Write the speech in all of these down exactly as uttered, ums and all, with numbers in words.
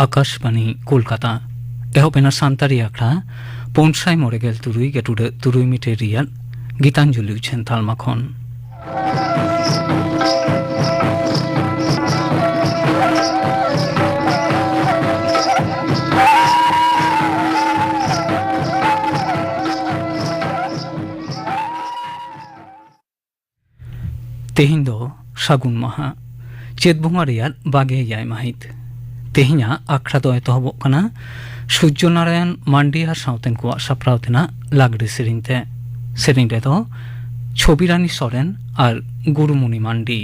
ᱟᱠᱟᱥᱵᱟᱬᱤ ᱠᱳᱞᱠᱟᱛᱟ᱾ ᱮᱦᱚᱵ ᱮᱱᱟ ᱥᱟᱱᱛᱟᱲᱤ ᱟᱠᱷᱲᱟ ᱯᱩᱱ ᱥᱟᱭ ᱢᱚᱬᱮ ᱜᱮᱞ ᱛᱩᱨᱩᱭ ᱜᱮᱴᱩᱰᱟᱹᱜ ᱛᱩᱨᱩᱭ ᱢᱤᱴᱟᱨ ᱨᱮᱭᱟᱜ ᱜᱤᱛᱟᱧᱡᱚᱞᱤ ᱩᱪᱷᱟᱹᱱ ᱛᱟᱞᱢᱟ ᱠᱷᱚᱱ᱾ ᱛᱮᱦᱮᱧ ᱫᱚ ᱥᱟᱹᱜᱩᱱ ᱢᱟᱦᱟ, ᱪᱟᱹᱛ ᱵᱚᱸᱜᱟ ᱨᱮᱭᱟᱜ ᱵᱟᱜᱮ ᱮᱭᱟᱭ ᱢᱟᱹᱦᱤᱛ᱾ ᱛᱮᱦᱮᱧᱟᱜ ᱟᱠᱷᱲᱟ ᱫᱚ ᱮᱛᱚᱦᱚᱵᱚᱜ ᱠᱟᱱᱟ ᱥᱩᱨᱡᱚ ᱱᱟᱨᱟᱭᱚᱱ ᱢᱟᱱᱰᱤ ᱟᱨ ᱥᱟᱶᱛᱮᱱ ᱠᱚᱣᱟᱜ ᱥᱟᱯᱲᱟᱣ ᱛᱮᱱᱟᱜ ᱞᱟᱜᱽᱲᱮ ᱥᱮᱨᱮᱧ ᱛᱮ᱾ ᱥᱮᱨᱮᱧ ᱨᱮᱫᱚ ᱪᱷᱚᱵᱤᱨᱟᱱᱤ ᱥᱚᱨᱮᱱ ᱟᱨ ᱜᱩᱨᱩᱢᱩᱱᱤ ᱢᱟᱱᱰᱤ᱾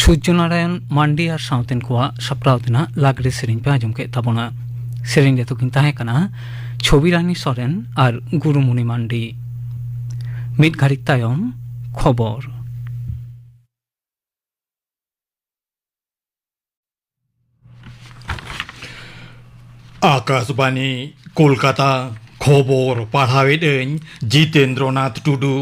ᱯᱩᱡᱽᱡᱚ ᱱᱟᱨᱟᱭᱚᱱ ᱢᱟᱱᱰᱤ ᱟᱨ ᱥᱟᱶᱛᱮᱱ ᱠᱚᱣᱟᱜ ᱥᱟᱯᱲᱟᱣ ᱛᱮᱱᱟᱜ ᱞᱟᱜᱽᱲᱮ ᱥᱮᱨᱮᱧ ᱯᱮ ᱟᱸᱡᱚᱢ ᱠᱮᱫ ᱛᱟᱵᱚᱱᱟ᱾ ᱥᱮᱨᱮᱧ ᱨᱮ ᱛᱩᱠᱤᱱ ᱛᱟᱦᱮᱸ ᱠᱟᱱᱟ ᱪᱷᱚᱵᱤ ᱨᱟᱱᱤ ᱥᱚᱨᱮᱱ ᱟᱨ ᱜᱩᱨᱩᱢᱩᱱᱤ ᱢᱟᱱᱰᱤ᱾ ᱢᱤᱫ ᱜᱷᱟᱹᱲᱤᱡ ᱛᱟᱭᱚᱢ ᱠᱷᱚᱵᱚᱨ᱾ ᱟᱠᱟᱥᱵᱟᱱᱤ, ᱠᱳᱞᱠᱟᱛᱟ᱾ ᱠᱷᱚᱵᱚᱨ ᱯᱟᱲᱦᱟᱣᱮᱫ ᱟᱹᱧ ᱡᱤᱛᱮᱱᱫᱨᱚᱱᱟᱛᱷ ᱴᱩᱰᱩ᱾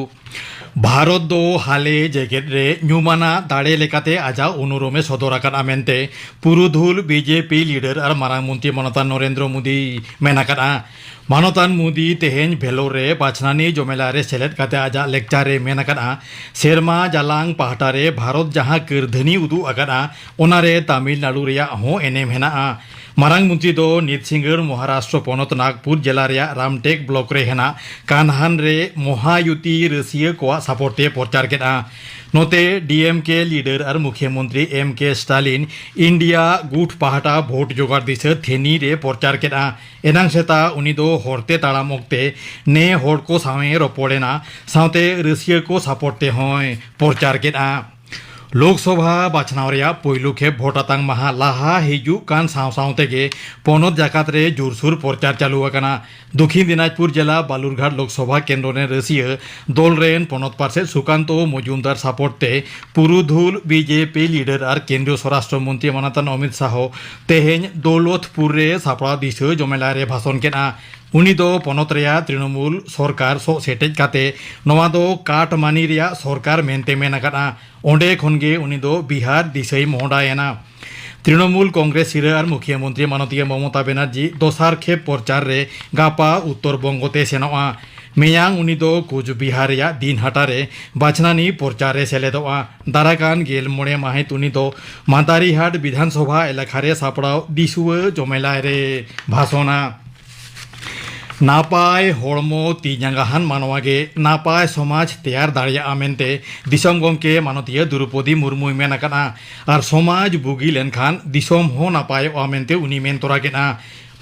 ᱵᱷᱟᱨᱚᱛ ᱫᱚ ᱦᱟᱞᱮ ᱡᱮᱜᱮᱛ ᱨᱮ ᱧᱩᱢᱟᱱᱟᱜ ᱫᱟᱲᱮ ᱞᱮᱠᱟᱛᱮ ᱟᱡᱟᱜ ᱩᱱᱩᱨᱩᱢᱮ ᱥᱚᱫᱚᱨ ᱟᱠᱟᱫᱼᱟ ᱢᱮᱱᱛᱮ ᱯᱩᱨᱩᱫᱷᱩᱞ ᱵᱤᱡᱮᱯᱤ ᱞᱤᱰᱟᱨ ᱟᱨ ᱢᱟᱨᱟᱝ ᱢᱚᱱᱛᱨᱤ ᱢᱟᱱᱚᱛᱟᱱ ᱱᱚᱨᱮᱱᱫᱨᱚ ᱢᱳᱫᱤᱭ ᱢᱮᱱ ᱟᱠᱟᱫᱼᱟ᱾ ᱢᱟᱱᱚᱛᱟᱱ ᱢᱳᱫᱤ ᱛᱮᱦᱮᱧ ᱵᱷᱮᱞᱳᱨ ᱨᱮ ᱵᱟᱪᱷᱱᱟᱱᱤ ᱡᱚᱢᱮᱞᱟ ᱨᱮ ᱥᱮᱞᱮᱫ ᱠᱟᱛᱮ ᱟᱡᱟᱜ ᱞᱮᱠᱪᱟᱨ ᱨᱮ ᱢᱮᱱ ᱟᱠᱟᱫᱼᱟ, ᱥᱮᱨᱢᱟ ᱡᱟᱞᱟᱝ ᱯᱟᱦᱴᱟ ᱨᱮ ᱵᱷᱟᱨᱚᱛ ᱡᱟᱦᱟᱸ ᱠᱟᱹᱨᱫᱷᱟᱹᱱᱤ ᱩᱫᱩᱜ ᱟᱠᱟᱫᱼᱟ, ᱚᱱᱟᱨᱮ ᱛᱟᱢᱤᱞᱱᱟᱲᱩ ᱨᱮᱭᱟᱜ ᱦᱚᱸ ᱮᱱᱮᱢ ᱦᱮᱱᱟᱜᱼᱟ᱾ ᱢᱟᱨᱟᱝ ᱢᱚᱱᱛᱨᱤ ᱫᱚ ᱱᱤᱛ ᱥᱤᱸᱜᱟᱹᱲ ᱢᱚᱦᱟᱨᱟᱥᱴᱨᱚ ᱯᱚᱱᱚᱛ ᱱᱟᱜᱽᱯᱩᱨ ᱡᱮᱞᱟ ᱨᱮᱭᱟᱜ ᱨᱟᱢᱴᱮᱠ ᱵᱞᱚᱠ ᱨᱮ ᱦᱮᱱᱟᱜ ᱠᱟᱱᱦᱟᱱ ᱨᱮ ᱢᱚᱦᱟᱭᱩᱛᱤ ᱨᱟᱹᱥᱤᱭᱟᱹ ᱠᱚᱣᱟᱜ ᱥᱟᱯᱚᱨᱴ ᱛᱮ ᱯᱨᱚᱪᱟᱨ ᱠᱮᱫᱼᱟ᱾ ᱱᱚᱛᱮ ᱰᱤ ᱮᱢ ᱠᱮ ᱞᱤᱰᱟᱨ ᱟᱨ ᱢᱩᱠᱷᱭᱟᱹ ᱢᱚᱱᱛᱨᱤ ᱮᱢ ᱠᱮ ᱥᱴᱟᱞᱤᱱ ᱤᱱᱰᱤᱭᱟ ᱜᱩᱴ ᱯᱟᱦᱴᱟ ᱵᱷᱳᱴ ᱡᱚᱜᱟᱲ ᱫᱤᱥᱟᱹ ᱛᱷᱮᱱᱤ ᱨᱮ ᱯᱨᱚᱪᱟᱨ ᱠᱮᱫᱼᱟ᱾ ᱮᱱᱟᱝ ᱥᱮᱛᱟᱜ ᱩᱱᱤ ᱫᱚ ᱦᱚᱨᱛᱮ ᱛᱟᱲᱟᱢ ᱚᱠᱛᱮ ᱱᱮ ᱦᱚᱲ ᱠᱚ ᱥᱟᱶᱮ ᱨᱚᱯᱚᱲ ᱮᱱᱟ, ᱥᱟᱶᱛᱮ ᱨᱟᱹᱥᱤᱭᱟᱹ ᱠᱚ ᱥᱟᱯᱚᱨᱴ ᱛᱮᱦᱚᱸᱭ ᱯᱨᱚᱪᱟᱨ ᱠᱮᱫᱼᱟ᱾ ᱞᱳᱠᱥᱚᱵᱷᱟ ᱵᱟᱪᱷᱱᱟᱣ ᱨᱮᱭᱟᱜ ᱯᱳᱭᱞᱳ ᱠᱷᱮᱯ ᱵᱷᱳᱴ ᱟᱛᱟᱝ ᱢᱟᱦᱟ ᱞᱟᱦᱟ ᱦᱤᱡᱩᱜ ᱠᱟᱱ ᱥᱟᱶ ᱥᱟᱶ ᱛᱮᱜᱮ ᱯᱚᱱᱚᱛ ᱡᱟᱠᱟᱛ ᱨᱮ ᱡᱳᱨᱥᱳᱨ ᱯᱨᱚᱪᱟᱨ ᱪᱟᱹᱞᱩ ᱟᱠᱟᱱᱟ᱾ ᱫᱚᱠᱷᱤᱱ ᱫᱤᱱᱟᱡᱽᱯᱩᱨ ᱡᱮᱞᱟ ᱵᱟᱞᱩᱨᱜᱷᱟᱴ ᱞᱳᱠᱥᱚᱵᱷᱟ ᱠᱮᱱᱫᱨᱚ ᱨᱮᱱ ᱨᱟᱹᱥᱤᱭᱟᱹ ᱫᱚᱞ ᱨᱮᱱ ᱯᱚᱱᱚᱛ ᱯᱟᱨᱥᱮᱛ ᱥᱩᱠᱟᱱᱛᱚ ᱢᱚᱡᱩᱢᱫᱟᱨ ᱥᱟᱯᱚᱨᱴ ᱛᱮ ᱯᱩᱨᱩᱫᱷᱩᱞ ᱵᱤᱡᱮᱯᱤ ᱞᱤᱰᱟᱨ ᱟᱨ ᱠᱮᱱᱫᱨᱤᱭᱚ ᱥᱚᱨᱟᱥᱴᱨᱚ ᱢᱚᱱᱛᱨᱤ ᱢᱟᱱᱚᱛᱟᱱ ᱚᱢᱤᱛ ᱥᱟᱦᱚ ᱛᱮᱦᱮᱧ ᱫᱳᱞᱚᱛᱯᱩᱨ ᱨᱮ ᱥᱟᱯᱲᱟᱣ ᱫᱤᱥᱟᱹ ᱡᱚᱢᱮᱞᱟ ᱨᱮ ᱵᱷᱟᱥᱚᱱ ᱠᱮᱫᱼᱟ᱾ ᱩᱱᱤ ᱫᱚ ᱯᱚᱱᱚᱛ ᱨᱮᱭᱟᱜ ᱛᱨᱤᱱᱚᱢᱩᱞ ᱥᱚᱨᱠᱟᱨ ᱥᱚᱜ ᱥᱮᱴᱮᱡ ᱠᱟᱛᱮ ᱱᱚᱣᱟ ᱫᱚ ᱠᱟᱴ ᱢᱟᱹᱱᱤ ᱨᱮᱭᱟᱜ ᱥᱚᱨᱠᱟᱨ ᱢᱮᱱᱛᱮ ᱢᱮᱱ ᱟᱠᱟᱫᱼᱟ᱾ ᱚᱸᱰᱮ ᱠᱷᱚᱱ ᱜᱮ ᱩᱱᱤ ᱫᱚ ᱵᱤᱦᱟᱨ ᱫᱤᱥᱟᱹᱭ ᱢᱚᱦᱰᱟᱭᱮᱱᱟ᱾ ᱛᱨᱤᱱᱚᱢᱩᱞ ᱠᱚᱝᱜᱨᱮᱥ ᱥᱤᱨᱟᱹ ᱟᱨ ᱢᱩᱠᱷᱤᱭᱟᱹ ᱢᱚᱱᱛᱨᱤ ᱢᱟᱱᱚᱛᱤᱭᱟᱹ ᱢᱚᱢᱚᱛᱟ ᱵᱮᱱᱟᱨᱡᱤ ᱫᱚᱥᱟᱨ ᱠᱷᱮᱯ ᱯᱨᱚᱪᱟᱨ ᱨᱮ ᱜᱟᱯᱟ ᱩᱛᱛᱚᱨ ᱵᱚᱝᱜᱚ ᱛᱮ ᱥᱮᱱᱚᱜᱼᱟ᱾ ᱢᱮᱭᱟᱝ ᱩᱱᱤ ᱫᱚ ᱠᱳᱪ ᱵᱤᱦᱟᱨ ᱨᱮᱭᱟᱜ ᱫᱤᱱᱦᱟᱴᱟ ᱨᱮ ᱵᱟᱪᱷᱱᱟᱱᱤ ᱯᱨᱚᱪᱟᱨ ᱨᱮ ᱥᱮᱞᱮᱫᱚᱜᱼᱟ᱾ ᱫᱟᱨᱟᱭ ᱠᱟᱱ ᱜᱮᱞ ᱢᱚᱬᱮ ᱢᱟᱹᱦᱤᱛ ᱩᱱᱤ ᱫᱚ ᱢᱟᱫᱟᱨᱤᱦᱟᱴ ᱵᱤᱫᱷᱟᱱ ᱥᱚᱵᱷᱟ ᱮᱞᱟᱠᱟ ᱨᱮ ᱥᱟᱯᱲᱟᱣ ᱫᱤᱥᱩᱣᱟᱹ ᱡᱚᱢᱮᱞᱟᱭ ᱨᱮ ᱵᱷᱟᱥᱚᱱᱟ᱾ ᱱᱟᱯᱟᱭ ᱦᱚᱲᱢᱚ ᱛᱤ ᱡᱟᱸᱜᱟ ᱦᱟᱱ ᱢᱟᱱᱣᱟ ᱜᱮ ᱱᱟᱯᱟᱭ ᱥᱚᱢᱟᱡᱽ ᱛᱮᱭᱟᱨ ᱫᱟᱲᱮᱭᱟᱜᱼᱟ ᱢᱮᱱᱛᱮ ᱫᱤᱥᱚᱢ ᱜᱚᱢᱠᱮ ᱢᱟᱱᱚᱛᱤᱭᱟᱹ ᱫᱨᱚᱣᱯᱚᱫᱤ ᱢᱩᱨᱢᱩᱭ ᱢᱮᱱ ᱟᱠᱟᱫᱼᱟ᱾ ᱟᱨ ᱥᱚᱢᱟᱡᱽ ᱵᱩᱜᱤ ᱞᱮᱱᱠᱷᱟᱱ ᱫᱤᱥᱚᱢ ᱦᱚᱸ ᱱᱟᱯᱟᱭᱚᱜᱼᱟ ᱢᱮᱱᱛᱮ ᱩᱱᱤ ᱢᱮᱱ ᱛᱚᱨᱟ ᱠᱮᱫᱼᱟ᱾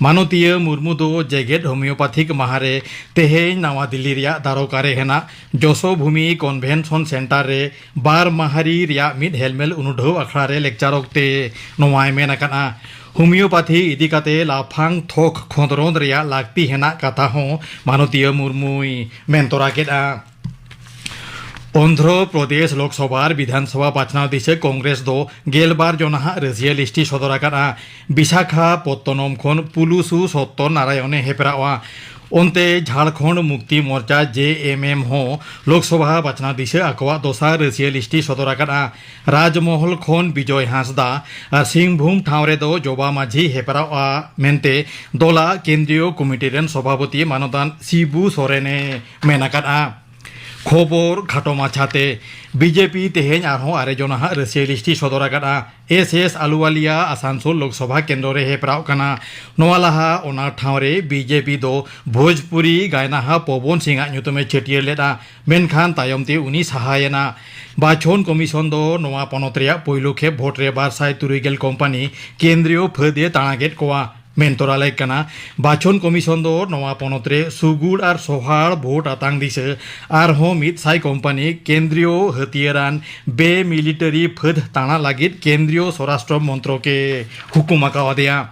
ᱢᱟᱱᱚᱛᱤᱭᱟᱹ ᱢᱩᱨᱢᱩ ᱫᱚ ᱡᱮᱜᱮᱛ ᱦᱳᱢᱤᱭᱳᱯᱟᱛᱷᱤᱠ ᱢᱟᱦᱟ ᱨᱮ ᱛᱮᱦᱮᱧ ᱱᱟᱣᱟ ᱫᱤᱞᱞᱤ ᱨᱮᱭᱟᱜ ᱫᱟᱨᱚᱠᱟ ᱨᱮ ᱦᱮᱱᱟᱜ ᱡᱚᱥᱳᱵᱷᱩᱢᱤ ᱠᱚᱱᱵᱷᱮᱱᱥᱚᱱ ᱥᱮᱱᱴᱟᱨ ᱨᱮ ᱵᱟᱨ ᱢᱟᱦᱟᱨᱤ ᱨᱮᱭᱟᱜ ᱢᱤᱫ ᱦᱮᱞᱢᱮᱞ ᱩᱱᱩᱰᱷᱟᱹᱣ ᱟᱠᱷᱲᱟ ᱨᱮ ᱞᱮᱠᱪᱟᱨ ᱚᱠᱛᱮ ᱱᱚᱣᱟᱭ ᱢᱮᱱ ᱟᱠᱟᱫᱼᱟ᱾ ᱦᱳᱢᱤᱭᱳᱯᱟᱛᱷᱤ ᱤᱫᱤ ᱠᱟᱛᱮ ᱞᱟᱯᱷᱟᱝ ᱛᱷᱚᱠ ᱠᱷᱚᱸᱫᱽᱨᱚᱸᱫᱽ ᱨᱮᱭᱟᱜ ᱞᱟᱹᱠᱛᱤ ᱦᱮᱱᱟᱜ ᱠᱟᱛᱷᱟ ᱦᱚᱸ ᱢᱟᱱᱚᱛᱤᱭᱟᱹ ᱢᱩᱨᱢᱩᱭ ᱢᱮᱱ ᱛᱚᱨᱟ ᱠᱮᱫᱼᱟ᱾ ᱚᱱᱫᱷᱨᱚ ᱯᱨᱚᱫᱮᱥ ᱞᱳᱠᱥᱚᱵᱷᱟ ᱟᱨ ᱵᱤᱫᱷᱟᱱ ᱥᱚᱵᱷᱟ ᱵᱟᱪᱷᱱᱟᱣ ᱫᱤᱥᱟᱹ ᱠᱚᱝᱜᱨᱮᱥ ᱫᱚ ᱜᱮᱞ ᱵᱟᱨ ᱡᱚᱱᱟ ᱦᱟᱜ ᱨᱟᱹᱥᱤᱭᱟᱹ ᱞᱤᱥᱴᱤ ᱥᱚᱫᱚᱨ ᱟᱠᱟᱫᱼᱟ᱾ ᱵᱤᱥᱟᱠᱷᱟᱯᱚᱛᱛᱚᱱᱚᱢ ᱠᱷᱚᱱ ᱯᱩᱞᱩᱥᱩ ᱥᱚᱛᱛᱚ ᱱᱟᱨᱟᱭᱚᱱᱮ ᱦᱮᱯᱨᱟᱣᱟ᱾ ᱚᱱᱛᱮ ᱡᱷᱟᱲᱠᱷᱚᱸᱰ ᱢᱩᱠᱛᱤ ᱢᱚᱨᱪᱟ, ᱡᱮ ᱮᱢ ᱮᱢ, ᱦᱚᱸ ᱞᱳᱠᱥᱚᱵᱷᱟ ᱵᱟᱪᱷᱱᱟᱣ ᱫᱤᱥᱟᱹ ᱟᱠᱚᱣᱟᱜ ᱫᱚᱥᱟᱨ ᱨᱟᱹᱥᱤᱭᱟᱹ ᱞᱤᱥᱴᱤ ᱥᱚᱫᱚᱨ ᱟᱠᱟᱫᱼᱟ᱾ ᱨᱟᱡᱽᱢᱚᱦᱚᱞ ᱠᱷᱚᱱ ᱵᱤᱡᱚᱭ ᱦᱟᱸᱥᱫᱟ ᱟᱨ ᱥᱤᱝᱵᱷᱩᱢ ᱴᱷᱟᱶ ᱨᱮᱫᱚ ᱡᱚᱵᱟ ᱢᱟᱹᱡᱷᱤ ᱦᱮᱯᱨᱟᱣᱟ ᱢᱮᱱᱛᱮ ᱫᱚᱞᱟ ᱠᱮᱱᱫᱨᱤᱭᱚ ᱠᱚᱢᱤᱴᱤ ᱨᱮᱱ ᱥᱚᱵᱷᱟᱯᱚᱛᱤ ᱢᱟᱱᱚᱛᱟᱱ ᱥᱤᱵᱩ ᱥᱚᱨᱮᱱᱮ ᱢᱮᱱ ᱟᱠᱟᱫᱼᱟ᱾ ᱠᱷᱚᱵᱚᱨ ᱠᱷᱟᱴᱚ ᱢᱟᱪᱷᱟᱛᱮ, ᱵᱤᱡᱮᱯᱤ ᱛᱮᱦᱮᱧ ᱟᱨᱦᱚᱸ ᱟᱨᱮ ᱡᱚᱱᱟ ᱦᱟᱜ ᱨᱟᱹᱥᱤᱭᱟᱹ ᱞᱤᱥᱴᱤ ᱥᱚᱫᱚᱨ ᱟᱠᱟᱫᱼᱟ᱾ ᱮᱥ ᱮᱥ ᱟᱞᱩᱣᱟᱞᱤᱭᱟ ᱟᱥᱟᱱᱥᱳᱞ ᱞᱳᱠᱥᱚᱵᱷᱟ ᱠᱮᱱᱫᱨᱚ ᱨᱮ ᱦᱮᱯᱨᱟᱣ ᱠᱟᱱᱟ᱾ ᱱᱚᱣᱟ ᱞᱟᱦᱟ ᱚᱱᱟ ᱴᱷᱟᱶ ᱨᱮ ᱵᱤᱡᱮᱯᱤ ᱫᱚ ᱵᱷᱳᱡᱽᱯᱩᱨᱤ ᱜᱟᱭᱱᱟᱦᱟ ᱯᱚᱵᱚᱱ ᱥᱤᱝ ᱟᱜ ᱧᱩᱛᱩᱢᱮ ᱪᱷᱟᱹᱴᱭᱟᱹᱨ ᱞᱮᱫᱼᱟ, ᱢᱮᱱᱠᱷᱟᱱ ᱛᱟᱭᱚᱢ ᱛᱮ ᱩᱱᱤ ᱥᱟᱦᱟᱭᱮᱱᱟ᱾ ᱵᱟᱪᱷᱚᱱ ᱠᱚᱢᱤᱥᱚᱱ ᱫᱚ ᱱᱚᱣᱟ ᱯᱚᱱᱚᱛ ᱨᱮᱭᱟᱜ ᱯᱳᱭᱞᱳ ᱠᱷᱮᱯ ᱵᱷᱳᱴ ᱨᱮ ᱵᱟᱨ ᱥᱟᱭ ᱛᱩᱨᱩᱭ ᱜᱮᱞ ᱠᱳᱢᱯᱟᱱᱤ ᱠᱮᱱᱫᱨᱤᱭᱚ ᱯᱷᱟᱹᱫ ᱮ ᱛᱟᱲᱟ ᱠᱮᱫ ᱠᱚᱣᱟ᱾ ᱢᱮᱱ ᱛᱚᱨᱟ ᱞᱮᱠ ᱠᱟᱱᱟ, ᱵᱟᱪᱷᱚᱱ ᱠᱚᱢᱤᱥᱚᱱ ᱫᱚ ᱱᱚᱣᱟ ᱯᱚᱱᱚᱛ ᱨᱮ ᱥᱩᱜᱩᱲ ᱟᱨ ᱥᱚᱦᱟᱲ ᱵᱷᱳᱴ ᱟᱛᱟᱝ ᱫᱤᱥᱟᱹ ᱟᱨᱦᱚᱸ ᱢᱤᱫ ᱥᱟᱭ ᱠᱳᱢᱯᱟᱱᱤ ᱠᱮᱱᱫᱨᱤᱭᱚ ᱦᱟᱹᱛᱭᱟᱹᱨᱟᱱ ᱵᱮ-ᱢᱤᱞᱤᱴᱟᱨᱤ ᱯᱷᱟᱹᱫ ᱛᱟᱬᱟ ᱞᱟᱹᱜᱤᱫ ᱠᱮᱱᱫᱨᱤᱭᱚ ᱥᱚᱨᱟᱥᱴᱨᱚ ᱢᱚᱱᱛᱨᱚᱠ ᱮ ᱦᱩᱠᱩᱢ ᱟᱠᱟᱣᱟᱫᱮᱭᱟ᱾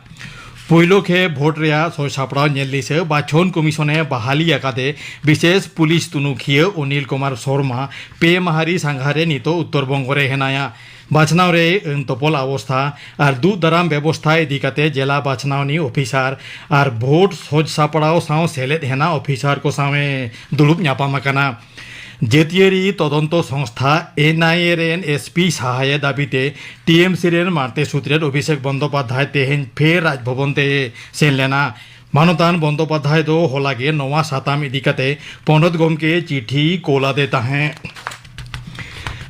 ᱯᱳᱭᱞᱳ ᱠᱷᱮᱯ ᱵᱷᱳᱴ ᱨᱮᱭᱟᱜ ᱥᱚᱡᱽ ᱥᱟᱯᱲᱟᱣ ᱧᱮᱞ ᱫᱤᱥᱟᱹ ᱵᱟᱪᱷᱚᱱ ᱠᱚᱢᱤᱥᱚᱱ ᱮ ᱵᱟᱦᱟᱞᱤ ᱟᱠᱟᱫᱮ ᱵᱤᱥᱮᱥ ᱯᱩᱞᱤᱥ ᱛᱩᱱᱩᱠᱷᱤᱭᱟᱹ ᱚᱱᱤᱞ ᱠᱩᱢᱟᱨ ᱥᱚᱨᱢᱟ ᱯᱮ ᱢᱟᱦᱟᱨᱤ ᱥᱟᱸᱜᱷᱟᱨ ᱨᱮ ᱱᱤᱛᱚᱜ ᱩᱛᱛᱚᱨ ᱵᱚᱝᱜᱚ ᱨᱮ ᱦᱮᱱᱟᱭᱟ᱾ ᱵᱟᱪᱷᱱᱟᱣ ᱨᱮ ᱟᱹᱱ ᱛᱚᱯᱚᱞ ᱚᱵᱚᱥᱛᱷᱟ ᱟᱨ ᱫᱩᱜ ᱫᱟᱨᱟᱢ ᱵᱮᱵᱚᱥᱛᱷᱟ ᱤᱫᱤ ᱠᱟᱛᱮ ᱡᱮᱞᱟ ᱵᱟᱪᱷᱱᱟᱣᱱᱤ ᱚᱯᱷᱤᱥᱟᱨ ᱟᱨ ᱵᱷᱳᱴ ᱥᱚᱡᱽ ᱥᱟᱯᱲᱟᱣ ᱥᱟᱶ ᱥᱮᱞᱮᱫ ᱦᱮᱱᱟᱜ ᱚᱯᱷᱤᱥᱟᱨ ᱠᱚ ᱥᱟᱶ ᱮ ᱫᱩᱲᱩᱵ ᱧᱟᱯᱟᱢ ᱟᱠᱟᱱᱟ᱾ ᱡᱟᱹᱛᱤᱭᱟᱹᱨᱤ ᱛᱚᱫᱚᱱᱛᱚ ᱥᱚᱝᱥᱛᱷᱟ ᱮᱱ ᱟᱭ ᱮ ᱨᱮᱱ ᱮᱥ ᱯᱤ ᱥᱟᱦᱟᱭᱮ ᱫᱟᱹᱵᱤ ᱛᱮ ᱴᱤ ᱮᱢ ᱥᱤ ᱨᱮᱱ ᱢᱟᱬᱛᱮ ᱥᱩᱛᱨᱮᱛ ᱚᱵᱷᱤᱥᱮᱠ ᱵᱚᱱᱫᱳᱯᱟᱫᱷᱭᱟᱭ ᱛᱮᱦᱮᱧ ᱯᱷᱮᱨ ᱨᱟᱡᱽᱵᱷᱚᱵᱚᱱ ᱛᱮ ᱥᱮᱱ ᱞᱮᱱᱟ᱾ ᱢᱟᱱᱚᱛᱟᱱ ᱵᱚᱱᱫᱳᱯᱟᱫᱷᱭᱟᱭ ᱫᱚ ᱦᱚᱞᱟ ᱜᱮ ᱱᱚᱣᱟ ᱥᱟᱛᱟᱢ ᱤᱫᱤ ᱠᱟᱛᱮ ᱯᱚᱱᱚᱛ ᱜᱚᱢᱠᱮ ᱪᱤᱴᱷᱤ ᱠᱳᱞ ᱟᱫᱮ ᱛᱟᱦᱮᱸᱫ᱾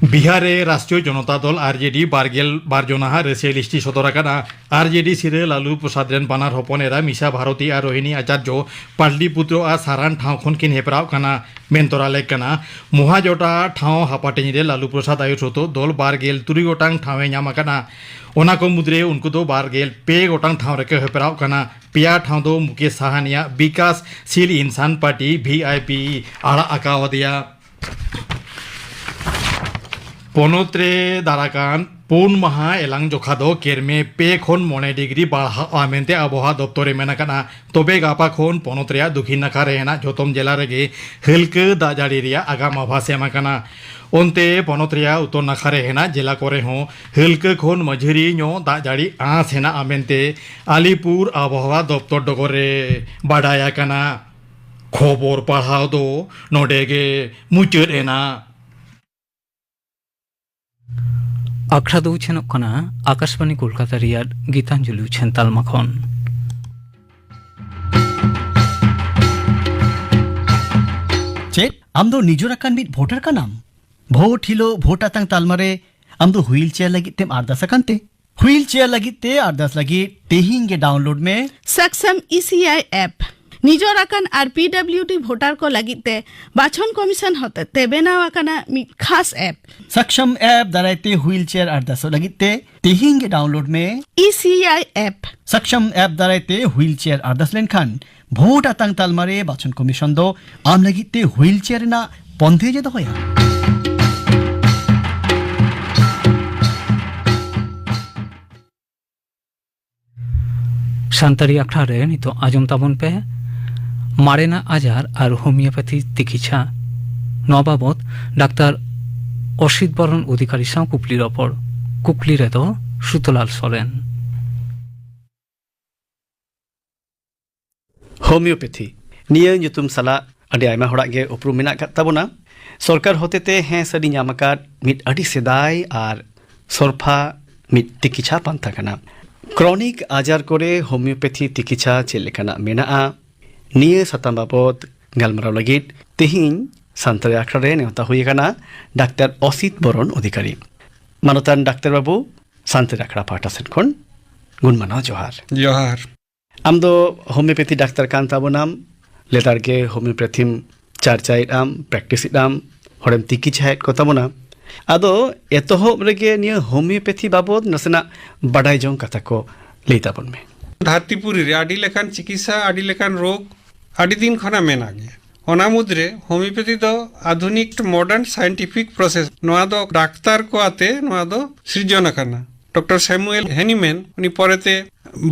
ᱵᱤᱦᱟᱨ ᱨᱮ ᱨᱟᱥᱴᱨᱤᱭᱚ ᱡᱚᱱᱚᱛᱟ ᱫᱚᱞ, ᱟᱨ ᱡᱮ ᱰᱤ, ᱵᱟᱨ ᱜᱮᱞ ᱵᱟᱨ ᱡᱚᱱᱟ ᱦᱟᱜ ᱨᱟᱹᱥᱤᱭᱟᱹ ᱞᱤᱥᱴᱤ ᱥᱚᱫᱚᱨ ᱟᱠᱟᱱᱟ᱾ ᱟᱨ ᱡᱮ ᱰᱤ ᱥᱤᱨᱟᱹ ᱞᱟᱞᱩ ᱯᱨᱚᱥᱟᱫᱽ ᱨᱮᱱ ᱵᱟᱱᱟᱨ ᱦᱚᱯᱚᱱ ᱮᱨᱟ ᱢᱤᱥᱟ ᱵᱷᱟᱨᱚᱛᱤ ᱟᱨ ᱨᱳᱦᱤᱱᱤ ᱟᱪᱟᱨᱡᱚ ᱯᱟᱴᱞᱤᱯᱩᱛᱨᱚ ᱟᱨ ᱥᱟᱨᱟᱱ ᱴᱷᱟᱶ ᱠᱷᱚᱱ ᱠᱤᱱ ᱦᱮᱯᱨᱟᱣ ᱠᱟᱱᱟ ᱢᱮᱱ ᱛᱚᱨᱟ ᱞᱮᱠ ᱠᱟᱱᱟ᱾ ᱢᱚᱦᱟᱡᱚᱴᱟ ᱴᱷᱟᱶ ᱦᱟᱯᱟᱴᱤᱧ ᱨᱮ ᱞᱟᱞᱩ ᱯᱨᱚᱥᱟᱫᱽ ᱟᱭᱩᱨ ᱥᱩᱛᱩᱜ ᱫᱚᱞ ᱵᱟᱨ ᱜᱮᱞ ᱛᱩᱨᱩᱭ ᱜᱚᱴᱟᱝ ᱴᱷᱟᱶ ᱮ ᱧᱟᱢ ᱟᱠᱟᱫᱼᱟ᱾ ᱚᱱᱟ ᱠᱚ ᱢᱩᱫᱽᱨᱮ ᱩᱱᱠᱩ ᱫᱚ ᱵᱟᱨ ᱜᱮᱞ ᱯᱮ ᱜᱚᱴᱟᱝ ᱴᱷᱟᱶ ᱨᱮᱠᱚ ᱦᱮᱯᱨᱟᱣ ᱠᱟᱱᱟ᱾ ᱯᱮᱭᱟ ᱴᱷᱟᱶ ᱫᱚ ᱢᱩᱠᱮᱥ ᱥᱟᱦᱟᱱᱤᱭᱟᱜ ᱵᱤᱠᱟᱥ ᱥᱤᱞ ᱤᱱᱥᱟᱱ ᱯᱟᱨᱴᱤ, ᱵᱷᱤ ᱟᱭ ᱯᱤ, ᱟᱲᱟᱜ ᱟᱠᱟᱣᱟᱫᱮᱭᱟ᱾ ᱯᱚᱱᱚᱛ ᱨᱮ ᱫᱟᱨᱟᱠᱟᱱ ᱯᱩᱱ ᱢᱟᱦᱟ ᱮᱞᱟᱝ ᱡᱚᱠᱷᱟ ᱫᱚ ᱠᱮᱨᱢᱮ ᱯᱮ ᱠᱷᱚᱱ ᱢᱚᱬᱮ ᱰᱤᱜᱽᱨᱤ ᱵᱟᱲᱦᱟᱜᱼᱟ ᱢᱮᱱᱛᱮ ᱟᱵᱚᱦᱟᱣᱟ ᱫᱚᱯᱛᱚᱨ ᱮ ᱢᱮᱱ ᱟᱠᱟᱫᱼᱟ᱾ ᱛᱚᱵᱮ ᱜᱟᱯᱟ ᱠᱷᱚᱱ ᱯᱚᱱᱚᱛ ᱨᱮᱭᱟᱜ ᱫᱚᱠᱷᱤᱱ ᱱᱟᱠᱷᱟ ᱨᱮ ᱦᱮᱱᱟᱜ ᱡᱚᱛᱚᱢ ᱡᱮᱞᱟ ᱨᱮᱜᱮ ᱦᱟᱹᱞᱠᱟᱹ ᱫᱟᱜ ᱡᱟᱹᱲᱤ ᱨᱮᱭᱟᱜ ᱟᱜᱟᱢ ᱟᱵᱷᱟᱥ ᱮᱢ ᱟᱠᱟᱱᱟ᱾ ᱚᱱᱛᱮ ᱯᱚᱱᱚᱛ ᱨᱮᱭᱟᱜ ᱩᱛᱛᱚᱨ ᱱᱟᱠᱷᱟ ᱨᱮ ᱦᱮᱱᱟᱜ ᱡᱮᱞᱟ ᱠᱚᱨᱮ ᱦᱚᱸ ᱦᱟᱹᱞᱠᱟᱹ ᱠᱷᱚᱱ ᱢᱟᱹᱡᱷᱟᱹᱨᱤ ᱧᱚᱜ ᱫᱟᱜ ᱡᱟᱹᱲᱤ ᱟᱸᱥ ᱦᱮᱱᱟᱜᱼᱟ ᱢᱮᱱᱛᱮ ᱟᱞᱤᱯᱩᱨ ᱟᱵᱚᱦᱟᱣᱟ ᱫᱚᱯᱛᱚᱨ ᱰᱚᱜᱚᱨ ᱨᱮ ᱵᱟᱰᱟᱭ ᱟᱠᱟᱱᱟ᱾ ᱠᱷᱚᱵᱚᱨ ᱯᱟᱲᱦᱟᱣ ᱫᱚ ᱱᱚᱰᱮ ᱜᱮ ᱢᱩᱪᱟᱹᱫ ᱮᱱᱟ᱾ ᱟᱠᱷᱲᱟ ᱫᱚ ᱩᱪᱷᱟᱹᱱᱚᱜ ᱠᱟᱱᱟ ᱟᱠᱟᱥᱵᱟᱱᱤ ᱠᱳᱞᱠᱟᱛᱟ ᱨᱮᱭᱟᱜ ᱜᱤᱛᱟᱧᱡᱚᱞᱤ ᱩᱪᱷᱟᱹᱱ ᱛᱟᱞᱢᱟ ᱠᱷᱚᱱ᱾ ᱪᱮᱫ ᱟᱢ ᱫᱚ ᱱᱤᱡᱚᱨ ᱟᱠᱟᱱ ᱢᱤᱫ ᱵᱷᱳᱴᱟᱨ ᱠᱟᱱᱟᱢ? ᱵᱷᱳᱴ ᱦᱤᱞᱳᱜ ᱵᱷᱳᱴ ᱟᱛᱟᱝ ᱛᱟᱞᱢᱟ ᱨᱮ ᱟᱢ ᱫᱚ ᱦᱩᱭᱤᱞ ᱪᱮᱭᱟᱨ ᱞᱟᱹᱜᱤᱫ ᱛᱮᱢ ᱟᱨᱫᱟᱥ ᱟᱠᱟᱱ ᱛᱮ? ᱦᱩᱭᱤᱞ ᱪᱮᱭᱟᱨ ᱞᱟᱹᱜᱤᱫ ᱛᱮ ᱟᱨᱫᱟᱥ ᱞᱟᱹᱜᱤᱫ ᱛᱮᱦᱮᱧ ᱜᱮ ᱰᱟᱣᱩᱱᱞᱳᱰ ᱢᱮ ᱥᱟᱠᱥᱟᱢ ᱤ ᱥᱤ ᱟᱭ ᱮᱯ᱾ ᱱᱤᱡᱚᱨ ᱟᱠᱟᱱ ᱟᱨ ᱯᱤ ᱰᱟᱵᱞᱤᱭᱩ ᱰᱤ ᱵᱷᱳᱴᱟᱨ ᱠᱚ ᱞᱟᱹᱜᱤᱫ ᱛᱮ ᱵᱟᱪᱷᱚᱱ ᱠᱚᱢᱤᱥᱚᱱ ᱦᱚᱛᱮᱛᱮ ᱵᱮᱱᱟᱣ ᱟᱠᱟᱱᱟ ᱢᱤᱫ ᱠᱷᱟᱥ ᱮᱯ᱾ ᱥᱟᱠᱥᱟᱢ ᱮᱯ ᱫᱟᱨᱟᱭ ᱛᱮ ᱦᱩᱭᱤᱞ ᱪᱮᱭᱟᱨ ᱟᱨᱫᱟᱥᱚᱜ ᱞᱟᱹᱜᱤᱫ ᱛᱮ ᱛᱮᱦᱮᱧ ᱜᱮ ᱰᱟᱣᱩᱱᱞᱳᱰ ᱢᱮ E C I app. ᱥᱟᱠᱥᱟᱢ app ᱫᱟᱨᱟᱭ ᱛᱮ ᱦᱩᱭᱤᱞ ᱪᱮᱭᱟᱨ ᱟᱨᱫᱟᱥ ᱞᱮᱱᱠᱷᱟᱱ ᱵᱷᱳᱴ ᱟᱛᱟᱝ ᱛᱟᱞᱢᱟ ᱨᱮ ᱵᱟᱪᱷᱚᱱ ᱠᱚᱢᱤᱥᱚᱱ ᱫᱚ ᱟᱢ ᱞᱟᱹᱜᱤᱫ ᱛᱮ ᱦᱩᱭᱤᱞ ᱪᱮᱭᱟᱨ ᱨᱮᱱᱟᱜ ᱵᱚᱱᱫᱮᱡ ᱮ ᱫᱚᱦᱚᱭᱟ᱾ ᱥᱟᱱᱛᱟᱲᱤ ᱟᱠᱷᱲᱟ ᱨᱮ ᱱᱤᱛᱚᱜ ᱟᱸᱡᱚᱢ ᱛᱟᱵᱚᱱ ᱯᱮ ᱢᱟᱨᱮᱱᱟᱜ ᱟᱡᱟᱨ ᱟᱨ ᱦᱳᱢᱤᱭᱳᱯᱮᱛᱷᱤ ᱛᱤᱠᱤᱪᱷᱟ᱾ ᱱᱚᱣᱟ ᱵᱟᱵᱚᱛ ᱰᱟᱠᱛᱟᱨ ᱚᱥᱤᱛ ᱵᱚᱨᱚᱱ ᱚᱫᱷᱤᱠᱟᱨᱤ ᱥᱟᱶ ᱠᱩᱠᱞᱤ ᱨᱚᱯᱚᱲ᱾ ᱠᱩᱠᱞᱤ ᱨᱮᱫᱚ ᱥᱩᱛᱚᱞᱟᱞ ᱥᱚᱨᱮᱱ᱾ ᱦᱳᱢᱤᱭᱳᱯᱮᱛᱷᱤ ᱱᱤᱭᱟᱹ ᱧᱩᱛᱩᱢ ᱥᱟᱞᱟᱜ ᱟᱹᱰᱤ ᱟᱭᱢᱟ ᱦᱚᱲᱟᱜ ᱜᱮ ᱩᱯᱨᱩᱢ ᱢᱮᱱᱟᱜ ᱟᱠᱟᱫ ᱛᱟᱵᱚᱱᱟ᱾ ᱥᱚᱨᱠᱟᱨ ᱦᱚᱛᱮᱛᱮ ᱦᱮᱸ ᱥᱟᱹᱨᱤ ᱧᱟᱢ ᱟᱠᱟᱫ ᱢᱤᱫ ᱟᱹᱰᱤ ᱥᱮᱫᱟᱭ ᱟᱨ ᱥᱚᱨᱯᱷᱟ ᱢᱤᱫ ᱛᱤᱠᱤᱪᱷᱟ ᱯᱟᱱᱛᱷᱟ ᱠᱟᱱᱟ᱾ ᱠᱨᱚᱱᱤᱠ ᱟᱡᱟᱨ ᱠᱚᱨᱮ ᱦᱳᱢᱤᱭᱳᱯᱮᱛᱷᱤ ᱛᱤᱠᱤᱪᱷᱟ ᱪᱮᱫ ᱞᱮᱠᱟᱱᱟᱜ ᱢᱮᱱᱟᱜᱼᱟ, ᱱᱤᱭᱟᱹ ᱥᱟᱛᱟᱢ ᱵᱟᱵᱚᱛ ᱜᱟᱞᱢᱟᱨᱟᱣ ᱞᱟᱹᱜᱤᱫ ᱛᱮᱦᱮᱧ ᱥᱟᱱᱛᱟᱲᱤ ᱟᱠᱷᱲᱟ ᱨᱮ ᱱᱮᱣᱛᱟ ᱦᱩᱭ ᱟᱠᱟᱱᱟ ᱰᱟᱠᱛᱟᱨ ᱚᱥᱤᱛ ᱵᱚᱨᱚᱱ ᱚᱫᱷᱤᱠᱟᱨᱤ᱾ ᱢᱟᱱᱚᱛᱟᱱ ᱰᱟᱠᱛᱟᱨ ᱵᱟᱹᱵᱩ, ᱥᱟᱱᱛᱟᱲᱤ ᱟᱠᱷᱲᱟ ᱯᱟᱦᱴᱟ ᱥᱮᱫ ᱠᱷᱚᱱ ᱜᱩᱱ ᱢᱟᱱᱟᱣ ᱡᱚᱦᱟᱨ᱾ ᱡᱚᱦᱟᱨ᱾ ᱟᱢ ᱫᱚ ᱦᱳᱢᱤᱭᱳᱯᱮᱛᱷᱤ ᱰᱟᱠᱛᱟᱨ ᱠᱟᱱ ᱛᱟᱵᱚᱱᱟᱢ, ᱞᱮᱛᱟᱲ ᱜᱮ ᱦᱳᱢᱤᱭᱳᱯᱮᱛᱷᱤᱢ ᱪᱟᱨᱪᱟᱭᱮᱫ ᱟᱢ, ᱯᱨᱮᱠᱴᱤᱥ ᱮᱫ ᱟᱢ, ᱦᱚᱲᱮᱢ ᱛᱤᱠᱤᱪᱷᱟᱭᱮᱫ ᱠᱚ ᱛᱟᱵᱚᱱᱟ᱾ ᱟᱫᱚ ᱮᱛᱚᱦᱚᱵ ᱨᱮᱜᱮ ᱱᱤᱭᱟᱹ ᱦᱳᱢᱤᱭᱳᱯᱮᱛᱷᱤ ᱵᱟᱵᱚᱫ ᱱᱟᱥᱮᱱᱟᱜ ᱵᱟᱰᱟᱭ ᱡᱚᱝ ᱠᱟᱛᱷᱟ ᱠᱚ ᱞᱟᱹᱭ ᱛᱟᱵᱚᱱ ᱢᱮ᱾ ᱫᱷᱟᱹᱨᱛᱤᱯᱩᱨᱤ ᱨᱮ ᱟᱹᱰᱤ ᱞᱮᱠᱟᱱ ᱪᱤᱠᱤᱛᱥᱟ, ᱟᱹᱰᱤ ᱞᱮᱠᱟᱱ ᱨᱳᱜᱽ ᱟᱹᱰᱤ ᱫᱤᱱ ᱠᱷᱚᱱᱟᱜ ᱢᱮᱱᱟᱜ ᱜᱮᱭᱟ᱾ ᱚᱱᱟ ᱢᱩᱫᱽᱨᱮ ᱦᱳᱢᱤᱭᱳᱯᱮᱛᱷᱤ ᱫᱚ ᱟᱫᱷᱩᱱᱤᱠ ᱢᱚᱰᱟᱨᱱ ᱥᱟᱭᱮᱱᱴᱤᱯᱷᱤᱠ ᱯᱨᱚᱥᱮᱥ, ᱱᱚᱣᱟ ᱫᱚ ᱰᱟᱠᱛᱟᱨ ᱠᱚ ᱟᱛᱮ ᱱᱚᱣᱟ ᱫᱚ ᱥᱤᱨᱡᱚᱱ ᱟᱠᱟᱱᱟ᱾ ᱰᱚᱠᱴᱚᱨ ᱥᱮᱢᱩᱭᱮᱞ ᱦᱮᱱᱤᱢᱮᱱ, ᱩᱱᱤ ᱯᱚᱨᱮᱛᱮ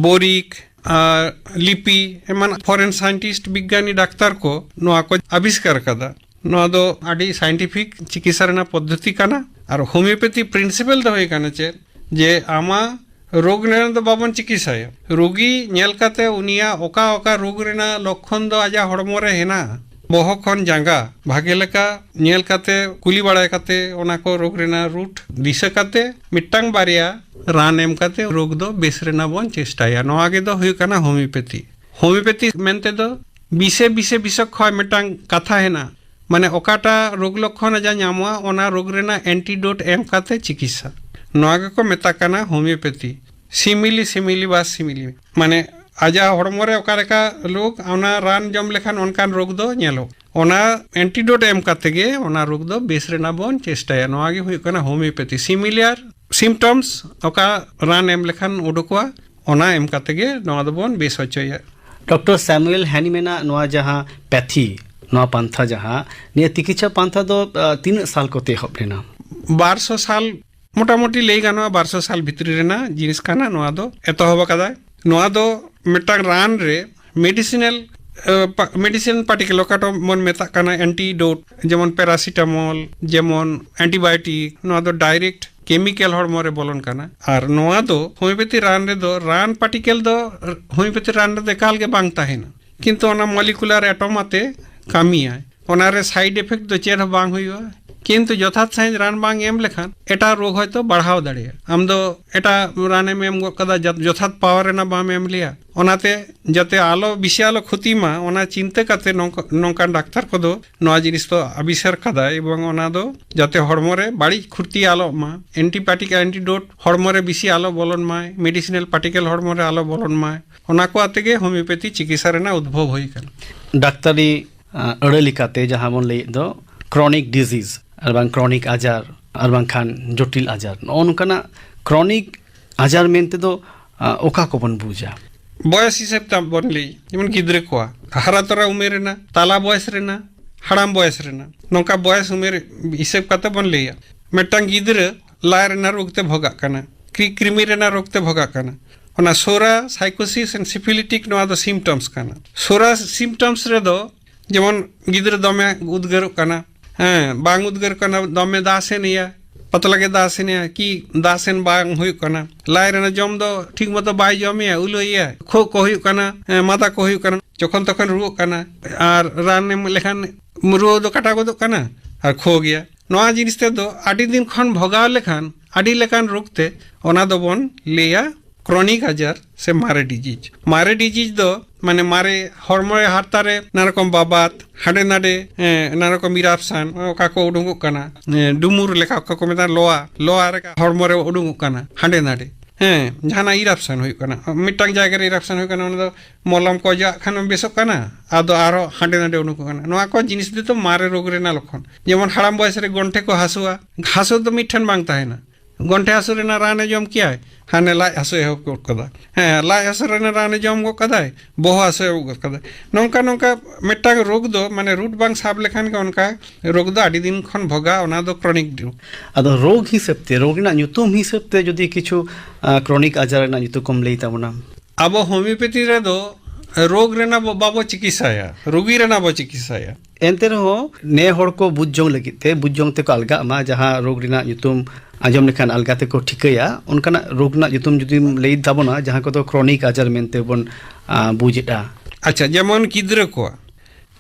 ᱵᱳᱨᱤᱠ ᱟᱨ ᱞᱤᱯᱤ ᱮᱢᱟᱱ ᱯᱷᱚᱨᱮᱱ ᱥᱟᱭᱮᱱᱴᱤᱥᱴ, ᱵᱤᱜᱽᱜᱟᱱᱤ ᱰᱟᱠᱛᱟᱨ ᱠᱚ ᱱᱚᱣᱟ ᱠᱚ ᱟᱵᱤᱥᱠᱟᱨ ᱟᱠᱟᱫᱟ᱾ ᱱᱚᱣᱟ ᱫᱚ ᱟᱹᱰᱤ ᱥᱟᱭᱮᱱᱴᱤᱯᱷᱤᱠ ᱪᱤᱠᱤᱛᱥᱟ ᱨᱮᱱᱟᱜ ᱯᱚᱫᱽᱫᱷᱚᱛᱤ ᱠᱟᱱᱟ᱾ ᱟᱨ ᱦᱳᱢᱤᱭᱳᱯᱮᱛᱷᱤ ᱯᱨᱤᱱᱥᱤᱯᱟᱞ ᱫᱚ ᱦᱩᱭ ᱠᱟᱱᱟ ᱪᱮᱫ, ᱡᱮ ᱟᱢᱟᱜ ᱨᱳᱜᱽ ᱨᱮᱱᱟᱜ ᱫᱚ ᱵᱟᱵᱚᱱ ᱪᱤᱠᱤᱛᱥᱟᱭᱟ᱾ ᱨᱩᱜᱤ ᱧᱮᱞ ᱠᱟᱛᱮ ᱩᱱᱤᱭᱟᱜ ᱚᱠᱟ ᱚᱠᱟ ᱨᱳᱜᱽ ᱨᱮᱱᱟᱜ ᱞᱚᱠᱠᱷᱚᱱ ᱫᱚ ᱟᱡᱟᱜ ᱦᱚᱲᱢᱚ ᱨᱮ ᱦᱮᱱᱟᱜᱼᱟ, ᱵᱚᱦᱚᱜ ᱠᱷᱚᱱ ᱡᱟᱸᱜᱟ ᱵᱷᱟᱜᱮ ᱞᱮᱠᱟ ᱧᱮᱞ ᱠᱟᱛᱮ, ᱠᱩᱞᱤ ᱵᱟᱲᱟᱭ ᱠᱟᱛᱮ, ᱚᱱᱟ ᱠᱚ ᱨᱳᱜᱽ ᱨᱮᱱᱟᱜ ᱨᱩᱴ ᱫᱤᱥᱟᱹ ᱠᱟᱛᱮ ᱢᱤᱫᱴᱟᱝ ᱵᱟᱨᱭᱟ ᱨᱟᱱ ᱮᱢ ᱠᱟᱛᱮ ᱨᱳᱜᱽ ᱫᱚ ᱵᱮᱥ ᱨᱮᱱᱟᱜ ᱵᱚᱱ ᱪᱮᱥᱴᱟᱭᱟ᱾ ᱱᱚᱣᱟ ᱜᱮ ᱫᱚ ᱦᱩᱭᱩᱜ ᱠᱟᱱᱟ ᱦᱳᱢᱤᱭᱳᱯᱮᱛᱷᱤ᱾ ᱦᱳᱢᱤᱭᱳᱯᱮᱛᱷᱤ ᱢᱮᱱᱛᱮ ᱫᱚ ᱵᱤᱥᱮ ᱵᱤᱥᱮ ᱵᱤᱥᱚᱠᱠᱷᱚᱭ ᱢᱤᱫᱴᱟᱝ ᱠᱟᱛᱷᱟ ᱦᱮᱱᱟᱜᱼᱟ, ᱢᱟᱱᱮ ᱚᱠᱟᱴᱟᱜ ᱨᱳᱜᱽ ᱞᱚᱠᱠᱷᱚᱱ ᱟᱡᱟᱜ ᱧᱟᱢᱚᱜᱼᱟ, ᱚᱱᱟ ᱨᱳᱜᱽ ᱨᱮᱱᱟᱜ ᱮᱱᱴᱤᱰᱳᱴ ᱮᱢ ᱠᱟᱛᱮ ᱪᱤᱠᱤᱛᱥᱟ᱾ ᱱᱚᱣᱟ ᱜᱮᱠᱚ ᱢᱮᱛᱟᱜ ᱠᱟᱱᱟ ᱦᱳᱢᱤᱭᱳᱯᱮᱛᱷᱤ᱾ ᱥᱤᱢᱤᱞᱤ ᱥᱤᱢᱤᱞᱤ ᱵᱟ ᱥᱤᱢᱤᱞᱤ, ᱢᱟᱱᱮ ᱟᱡᱟᱜ ᱦᱚᱲᱢᱚ ᱨᱮ ᱚᱠᱟ ᱞᱮᱠᱟ ᱨᱳᱜᱽ, ᱚᱱᱟ ᱨᱟᱱ ᱡᱚᱢ ᱞᱮᱠᱷᱟᱱ ᱚᱱᱠᱟᱱ ᱨᱳᱜᱽ ᱫᱚ ᱧᱮᱞᱚᱜ, ᱚᱱᱟ ᱮᱱᱴᱤᱰᱳᱴ ᱮᱢ ᱠᱟᱛᱮ ᱜᱮ ᱚᱱᱟ ᱨᱳᱜᱽ ᱫᱚ ᱵᱮᱥ ᱨᱮᱱᱟᱜ ᱵᱚᱱ ᱪᱮᱥᱴᱟᱭᱟ᱾ ᱱᱚᱣᱟ ᱜᱮ ᱦᱩᱭᱩᱜ ᱠᱟᱱᱟ ᱦᱳᱢᱤᱭᱳᱯᱮᱛᱷᱤ᱾ ᱥᱤᱢᱤᱞᱟᱨ ᱥᱤᱢᱴᱚᱢᱥ, ᱚᱠᱟ ᱨᱟᱱ ᱮᱢ ᱞᱮᱠᱷᱟᱱ ᱩᱰᱩᱠᱚᱜᱼᱟ, ᱚᱱᱟ ᱮᱢ ᱠᱟᱛᱮ ᱜᱮ ᱱᱚᱣᱟ ᱫᱚᱵᱚᱱ ᱵᱮᱥ ᱦᱚᱪᱚᱭᱟ᱾ ᱰᱚᱠᱴᱚᱨ ᱥᱟᱢᱩᱭᱮᱞ ᱦᱮᱱᱤᱢᱮᱱᱟᱜ ᱱᱚᱣᱟ ᱡᱟᱦᱟᱸ ᱯᱮᱛᱷᱤ, ᱱᱚᱣᱟ ᱯᱟᱱᱛᱷᱟ ᱡᱟᱦᱟᱸ, ᱱᱤᱭᱟᱹ ᱛᱤᱠᱤᱪᱷᱟ ᱯᱟᱱᱛᱷᱟ ᱫᱚ, ᱟ, ᱛᱤᱱᱟᱹᱜ ᱥᱟᱞ ᱠᱚᱛᱮ ᱮᱦᱚᱵ ᱞᱮᱱᱟ? ᱵᱟᱨᱥᱚ ᱥᱟᱞ, ᱢᱚᱴᱟᱢᱩᱴᱤ ᱞᱟᱹᱭ ᱜᱟᱱᱚᱜᱼᱟ, ᱵᱟᱨᱥᱚ ᱥᱟᱞ ᱵᱷᱤᱛᱨᱤ ᱨᱮᱱᱟᱜ ᱡᱤᱱᱤᱥ ᱠᱟᱱᱟ᱾ ᱱᱚᱣᱟ ᱫᱚ ᱮᱛᱚᱦᱚᱵ ᱟᱠᱟᱫᱟᱭ᱾ ᱱᱚᱣᱟ ᱫᱚ ᱢᱤᱫᱴᱟᱝ ᱨᱟᱱ ᱨᱮ ᱢᱮᱰᱤᱥᱤᱱᱟᱞ, ᱟ, ᱯᱟ-, ᱢᱮᱰᱤᱥᱤᱱ ᱯᱟᱨᱴᱤᱠᱮᱞ, ᱚᱠᱟᱴᱟᱜ ᱵᱚᱱ ᱢᱮᱛᱟᱜ ᱠᱟᱱᱟ ᱮᱱᱴᱤᱰᱳᱴ, ᱡᱮᱢᱚᱱ ᱯᱮᱨᱟᱥᱤᱴᱟᱢᱚᱞ, ᱡᱮᱢᱚᱱ ᱮᱱᱴᱤᱵᱟᱭᱳᱴᱤᱠ, ᱱᱚᱣᱟ ᱫᱚ ᱰᱟᱭᱨᱮᱠᱴ ᱠᱮᱢᱤᱠᱮᱞ ᱦᱚᱲᱢᱚ ᱨᱮ ᱵᱚᱞᱚᱱ ᱠᱟᱱᱟ᱾ ᱟᱨ ᱱᱚᱣᱟ ᱫᱚ ᱦᱳᱢᱤᱭᱳᱯᱮᱛᱷᱤ ᱨᱟᱱ ᱨᱮᱫᱚ, ᱨᱟᱱ ᱯᱟᱨᱴᱤᱠᱮᱞ ᱫᱚ ᱦᱳᱢᱤᱭᱳᱯᱮᱛᱷᱤ ᱨᱟᱱ ᱨᱮᱫᱚ ᱮᱠᱟᱞ ᱜᱮ ᱵᱟᱝ ᱛᱟᱦᱮᱱᱟ, ᱠᱤᱱᱛᱩ ᱚᱱᱟ ᱢᱚᱞᱤᱠᱩᱞᱟᱨ ᱮᱴᱚᱢ ᱟᱛᱮ ᱠᱟᱹᱢᱤᱭᱟᱭ᱾ ᱚᱱᱟ ᱨᱮ ᱥᱟᱭᱤᱰ ᱤᱯᱷᱮᱠᱴ ᱫᱚ ᱪᱮᱫ ᱦᱚᱸ ᱵᱟᱝ ᱦᱩᱭᱩᱜᱼᱟ᱾ ᱠᱤᱱᱛᱩ ᱡᱚᱛᱷᱟᱛ ᱥᱟᱺᱦᱤᱡ ᱨᱟᱱ ᱵᱟᱝ ᱮᱢ ᱞᱮᱠᱷᱟᱱ ᱮᱴᱟᱜ ᱨᱳᱜᱽ ᱦᱚᱭᱛᱳ ᱵᱟᱲᱦᱟᱣ ᱫᱟᱲᱮᱭᱟᱜᱼᱟ᱾ ᱟᱢ ᱫᱚ ᱮᱴᱟᱜ ᱨᱟᱱᱮᱢ ᱮᱢ ᱜᱚᱫ ᱠᱟᱫᱟ, ᱡᱟ- ᱡᱚᱛᱷᱟᱛ ᱯᱟᱣᱟᱨ ᱨᱮᱱᱟᱜ ᱵᱟᱢ ᱮᱢ ᱞᱮᱭᱟ᱾ ᱚᱱᱟᱛᱮ ᱡᱟᱛᱮ ᱟᱞᱚ ᱵᱮᱥᱤ ᱟᱞᱚ ᱠᱷᱚᱛᱤ ᱢᱟ, ᱚᱱᱟ ᱪᱤᱱᱛᱟᱹ ᱠᱟᱛᱮ ᱱᱚᱝᱠᱟ- ᱱᱚᱝᱠᱟᱱ ᱰᱟᱠᱛᱟᱨ ᱠᱚᱫᱚ ᱱᱚᱣᱟ ᱡᱤᱱᱤᱥ ᱫᱚ ᱟᱵᱤᱥᱟᱨ ᱠᱟᱫᱟᱭ, ᱮᱵᱚᱝ ᱚᱱᱟ ᱫᱚ ᱡᱟᱛᱮ ᱦᱚᱲᱢᱚ ᱨᱮ ᱵᱟᱹᱲᱤᱡ ᱠᱷᱚᱛᱤ ᱟᱞᱚ ᱢᱟ, ᱮᱱᱴᱤᱵᱟᱭᱳᱴᱤᱠ ᱮᱱᱴᱤᱰᱳᱴ ᱦᱚᱲᱢᱚ ᱨᱮ ᱵᱮᱥᱤ ᱟᱞᱚ ᱵᱚᱞᱚᱱ ᱢᱟᱭ, ᱢᱮᱰᱤᱥᱤᱱᱟᱞ ᱯᱟᱨᱴᱤᱠᱮᱞ ᱦᱚᱲᱢᱚ ᱨᱮ ᱟᱞᱚ ᱵᱚᱞᱚᱱ ᱢᱟᱭ, ᱚᱱᱟ ᱠᱚ ᱟᱛᱮ ᱜᱮ ᱦᱳᱢᱤᱣᱯᱮᱛᱷᱤ ᱪᱤᱠᱤᱛᱥᱟ ᱨᱮᱱᱟᱜ ᱩᱫᱽᱵᱷᱚᱵ ᱦᱩᱭ ᱟᱠᱟᱱᱟ᱾ ᱰᱟᱠᱛᱟᱨᱤ ᱟᱹᱲᱟᱹ ᱞᱮᱠᱟᱛᱮ ᱡᱟᱦᱟᱸ ᱵᱚᱱ ᱞᱟᱹᱭᱮᱫ ᱫᱚ ᱠᱨᱚᱱᱤᱠ ᱰᱤᱡᱤᱡᱽ ᱟᱨ ᱵᱟᱝ ᱠᱨᱚᱱᱤᱠ ᱟᱡᱟᱨ ᱟᱨ ᱵᱟᱝᱠᱷᱟᱱ ᱡᱚᱴᱤᱞ ᱟᱡᱟᱨ, ᱱᱚᱜᱼᱚ ᱱᱚᱝᱠᱟᱱᱟᱜ ᱠᱨᱚᱱᱤᱠ ᱟᱡᱟᱨ ᱢᱮᱱᱛᱮ ᱫᱚ ᱚᱠᱟ ᱠᱚᱵᱚᱱ ᱵᱩᱡᱟ? ᱵᱚᱭᱮᱥ ᱦᱤᱥᱟᱹᱵ ᱛᱮ ᱵᱚᱱ ᱞᱟᱹᱭ, ᱡᱮᱢᱚᱱ ᱜᱤᱫᱽᱨᱟᱹ ᱠᱚᱣᱟᱜ ᱦᱟᱨᱟ ᱛᱚᱨᱟ ᱩᱢᱮᱨ ᱨᱮᱱᱟᱜ, ᱛᱟᱞᱟ ᱵᱚᱭᱮᱥ ᱨᱮᱱᱟᱜ, ᱦᱟᱲᱟᱢ ᱵᱚᱭᱮᱥ ᱨᱮᱱᱟᱜ, ᱱᱚᱝᱠᱟ ᱵᱚᱭᱮᱥ ᱩᱢᱮᱨ ᱦᱤᱥᱟᱹᱵ ᱠᱟᱛᱮ ᱵᱚᱱ ᱞᱟᱹᱭᱟ᱾ ᱢᱤᱫᱴᱟᱝ ᱜᱤᱫᱽᱨᱟᱹ ᱞᱟᱡ ᱨᱮᱱᱟᱜ ᱨᱳᱜᱽ ᱛᱮ ᱵᱷᱳᱜᱟᱜ ᱠᱟᱱᱟ, ᱠᱨᱤ- ᱠᱨᱤᱢᱤ ᱨᱮᱱᱟᱜ ᱨᱳᱜᱽ ᱛᱮ ᱵᱷᱳᱜᱟᱜ ᱠᱟᱱᱟ, ᱚᱱᱟ ᱥᱳᱨᱟ ᱥᱟᱭᱠᱳᱥᱤᱥ ᱮᱱᱰ ᱥᱤᱯᱷᱤᱞᱤᱴᱤᱠ, ᱱᱚᱣᱟ ᱫᱚ ᱥᱤᱢᱴᱚᱢᱥ ᱠᱟᱱᱟ᱾ ᱥᱳᱨᱟ ᱥᱤᱢᱴᱚᱢᱥ ᱨᱮᱫᱚ ᱡᱮᱢᱚᱱ ᱜᱤᱫᱽᱨᱟᱹ ᱫᱚᱢᱮ ᱩᱫᱽᱜᱟᱹᱨᱚᱜ ᱠᱟᱱᱟ, ᱦᱮᱸ, ᱵᱟᱝ ᱩᱫᱽᱜᱟᱹᱨ ᱠᱟᱱᱟ, ᱫᱚᱢᱮ ᱫᱟᱜ ᱥᱮᱱ ᱮᱭᱟ, ᱯᱟᱛᱞᱟ ᱜᱮ ᱫᱟᱜ ᱥᱮᱱ ᱮᱭᱟ, ᱠᱤ ᱫᱟᱜ ᱥᱮᱱ ᱵᱟᱝ ᱦᱩᱭᱩᱜ ᱠᱟᱱᱟ, ᱞᱟᱡ ᱨᱮᱱᱟᱜ ᱡᱚᱢ ᱫᱚ ᱴᱷᱤᱠ ᱢᱚᱛᱚ ᱵᱟᱭ ᱡᱚᱢᱮᱭᱟ, ᱩᱞᱟᱹᱭᱮᱭᱟ, ᱠᱷᱳᱜ ᱠᱚ ᱦᱩᱭᱩᱜ ᱠᱟᱱᱟ, ᱦᱮᱸ, ᱢᱟᱫᱟ ᱠᱚ ᱦᱩᱭᱩᱜ ᱠᱟᱱᱟ, ᱡᱚᱠᱷᱚᱱ ᱛᱚᱠᱷᱚᱱ ᱨᱩᱣᱟᱹᱜ ᱠᱟᱱᱟ, ᱟᱨ ᱨᱟᱱ ᱮᱢ ᱞᱮᱠᱷᱟᱱ ᱨᱩᱣᱟᱹ ᱫᱚ ᱠᱟᱴᱟᱣ ᱜᱚᱫᱚᱜ ᱠᱟᱱᱟ ᱟᱨ ᱠᱷᱳ ᱜᱮᱭᱟ᱾ ᱱᱚᱣᱟ ᱡᱤᱱᱤᱥ ᱛᱮᱫᱚ ᱟᱹᱰᱤ ᱫᱤᱱ ᱠᱷᱚᱱ ᱵᱷᱚᱜᱟᱣ ᱞᱮᱠᱷᱟᱱ ᱟᱹᱰᱤ ᱞᱮᱠᱟᱱ ᱨᱳᱜᱽ ᱛᱮ ᱚᱱᱟ ᱫᱚᱵᱚᱱ ᱞᱟᱹᱭᱟ ᱠᱨᱚᱱᱤᱠ ᱟᱡᱟᱨ ᱥᱮ ᱢᱟᱨᱮ ᱰᱤᱡᱤᱡᱽ᱾ ᱢᱟᱨᱮ ᱰᱤᱡᱤᱡᱽ ᱫᱚ ᱢᱟᱱᱮ ᱢᱟᱨᱮ ᱦᱚᱲᱢᱚ ᱨᱮ ᱦᱟᱨᱛᱟ ᱨᱮ ᱱᱟᱱᱟ ᱨᱚᱠᱚᱢ ᱵᱟᱵᱟᱫ, ᱦᱟᱸᱰᱮ ᱱᱟᱰᱮ, ᱦᱮᱸ, ᱱᱟᱱᱟ ᱨᱚᱠᱚᱢ ᱤᱨᱟᱯᱥᱟᱱ ᱚᱠᱟ ᱠᱚ ᱩᱰᱩᱝᱚᱜ ᱠᱟᱱᱟ, ᱦᱮᱸ, ᱰᱩᱢᱩᱨ ᱞᱮᱠᱟ ᱚᱠᱟ ᱠᱚ ᱢᱮᱛᱟᱜᱼᱟ, ᱞᱚᱣᱟ, ᱞᱚᱣᱟ ᱨᱮ ᱦᱚᱲᱢᱚ ᱨᱮ ᱩᱰᱩᱝᱚᱜ ᱠᱟᱱᱟ ᱦᱟᱸᱰᱮ ᱱᱟᱰᱮ, ᱦᱮᱸ, ᱡᱟᱦᱟᱱᱟᱜ ᱤᱨᱟᱯᱥᱟᱱ ᱦᱩᱭᱩᱜ ᱠᱟᱱᱟ, ᱢᱤᱫᱴᱟᱝ ᱡᱟᱭᱜᱟ ᱨᱮ ᱤᱨᱟᱯᱥᱟᱱ ᱦᱩᱭᱩᱜ ᱠᱟᱱᱟ, ᱚᱱᱟ ᱫᱚ ᱢᱚᱞᱚᱢ ᱠᱚ ᱚᱡᱚᱜ ᱠᱷᱟᱱ ᱵᱮᱥᱚᱜ ᱠᱟᱱᱟ, ᱟᱫᱚ ᱟᱨᱦᱚᱸ ᱦᱟᱸᱰᱮ ᱱᱟᱰᱮ ᱩᱰᱩᱠᱚᱜ ᱠᱟᱱᱟ᱾ ᱱᱚᱣᱟ ᱠᱚ ᱡᱤᱱᱤᱥ ᱫᱚ ᱢᱟᱨᱮ ᱨᱳᱜᱽ ᱨᱮᱱᱟᱜ ᱞᱚᱠᱠᱷᱚᱱ᱾ ᱡᱮᱢᱚᱱ ᱦᱟᱲᱟᱢ ᱵᱚᱭᱮᱥ ᱨᱮ ᱜᱚᱱᱴᱷᱮ ᱠᱚ ᱦᱟᱹᱥᱩᱣᱟ, ᱦᱟᱹᱥᱩ ᱫᱚ ᱢᱤᱫ ᱴᱷᱮᱱ ᱵᱟᱝ ᱛᱟᱦᱮᱱᱟ᱾ ᱜᱚᱱᱴᱷᱮ ᱦᱟᱹᱥᱩ ᱨᱮᱱᱟᱜ ᱨᱟᱱᱮ ᱡᱚᱢ ᱠᱮᱭᱟᱭ, ᱦᱟᱱᱮ ᱞᱟᱡ ᱦᱟᱹᱥᱩ ᱮᱦᱚᱵ ᱜᱚᱫ ᱠᱟᱫᱟ, ᱦᱮᱸ, ᱞᱟᱡ ᱦᱟᱹᱥᱩ ᱨᱮᱱᱟᱜ ᱨᱟᱱᱮ ᱡᱚᱢ ᱜᱚᱫ ᱠᱟᱫᱟᱭ, ᱵᱚᱦᱚᱜ ᱦᱟᱹᱥᱩ ᱮᱦᱚᱵ ᱜᱚᱫ ᱠᱟᱫᱟᱭ᱾ ᱱᱚᱝᱠᱟ ᱱᱚᱝᱠᱟ ᱢᱤᱫᱴᱟᱝ ᱨᱳᱜᱽ ᱫᱚ ᱢᱟᱱᱮ ᱨᱩᱴ ᱵᱟᱝ ᱥᱟᱵ ᱞᱮᱠᱷᱟᱱ ᱜᱮ ᱚᱱᱠᱟ ᱨᱳᱜᱽ ᱫᱚ ᱟᱹᱰᱤ ᱫᱤᱱ ᱠᱷᱚᱱ ᱵᱷᱚᱜᱟ, ᱚᱱᱟ ᱫᱚ ᱠᱨᱚᱱᱤᱠ ᱨᱳᱜᱽ᱾ ᱟᱫᱚ ᱨᱳᱜᱽ ᱦᱤᱥᱟᱹᱵ ᱛᱮ, ᱨᱳᱜᱽ ᱨᱮᱱᱟᱜ ᱧᱩᱛᱩᱢ ᱦᱤᱥᱟᱹᱵ ᱛᱮ ᱡᱩᱫᱤ ᱠᱤᱪᱷᱩ ᱠᱨᱚᱱᱤᱠ ᱟᱡᱟᱨ ᱨᱮᱱᱟᱜ ᱧᱩᱛᱩᱢ ᱠᱚᱢ ᱞᱟᱹᱭ ᱛᱟᱵᱚᱱᱟ? ᱟᱵᱚ ᱦᱳᱢᱤᱣᱯᱮᱛᱷᱤ ᱨᱮᱫᱚ ᱨᱳᱜᱽ ᱨᱮᱱᱟᱜ ᱵᱚ- ᱵᱟᱵᱚ ᱪᱤᱠᱤᱛᱥᱟᱭᱟ, ᱨᱩᱜᱤ ᱨᱮᱱᱟᱜ ᱵᱚ ᱪᱤᱠᱤᱛᱥᱟᱭᱟ᱾ ᱮᱱᱛᱮ ᱨᱮᱦᱚᱸ ᱱᱮ ᱦᱚᱲ ᱠᱚ ᱵᱩᱡᱽ ᱡᱚᱝ ᱞᱟᱹᱜᱤᱫ ᱛᱮ, ᱵᱩᱡᱽ ᱡᱚᱝ ᱛᱮᱠᱚ ᱟᱞᱜᱟᱜ ᱢᱟ, ᱡᱟᱦᱟᱸ ᱨᱳᱜᱽ ᱨᱮᱱᱟᱜ ᱧᱩᱛᱩᱢ ᱟᱸᱡᱚᱢ ᱞᱮᱠᱷᱟᱱ ᱟᱞᱜᱟ ᱛᱮᱠᱚ ᱴᱷᱤᱠᱟᱹᱭᱟ, ᱚᱱᱠᱟᱱᱟᱜ ᱨᱳᱜᱽ ᱨᱮᱱᱟᱜ ᱧᱩᱛᱩᱢ ᱡᱩᱫᱤᱢ ᱞᱟᱹᱭ ᱛᱟᱵᱚᱱᱟ, ᱡᱟᱦᱟᱸ ᱠᱚᱫᱚ ᱠᱨᱚᱱᱤᱠ ᱟᱡᱟᱨ ᱢᱮᱱᱛᱮ ᱵᱚᱱ ᱟᱸ, ᱵᱩᱡᱽ ᱮᱫᱟ᱾ ᱟᱪᱪᱷᱟ, ᱡᱮᱢᱚᱱ ᱜᱤᱫᱽᱨᱟᱹ ᱠᱚᱣᱟᱜ,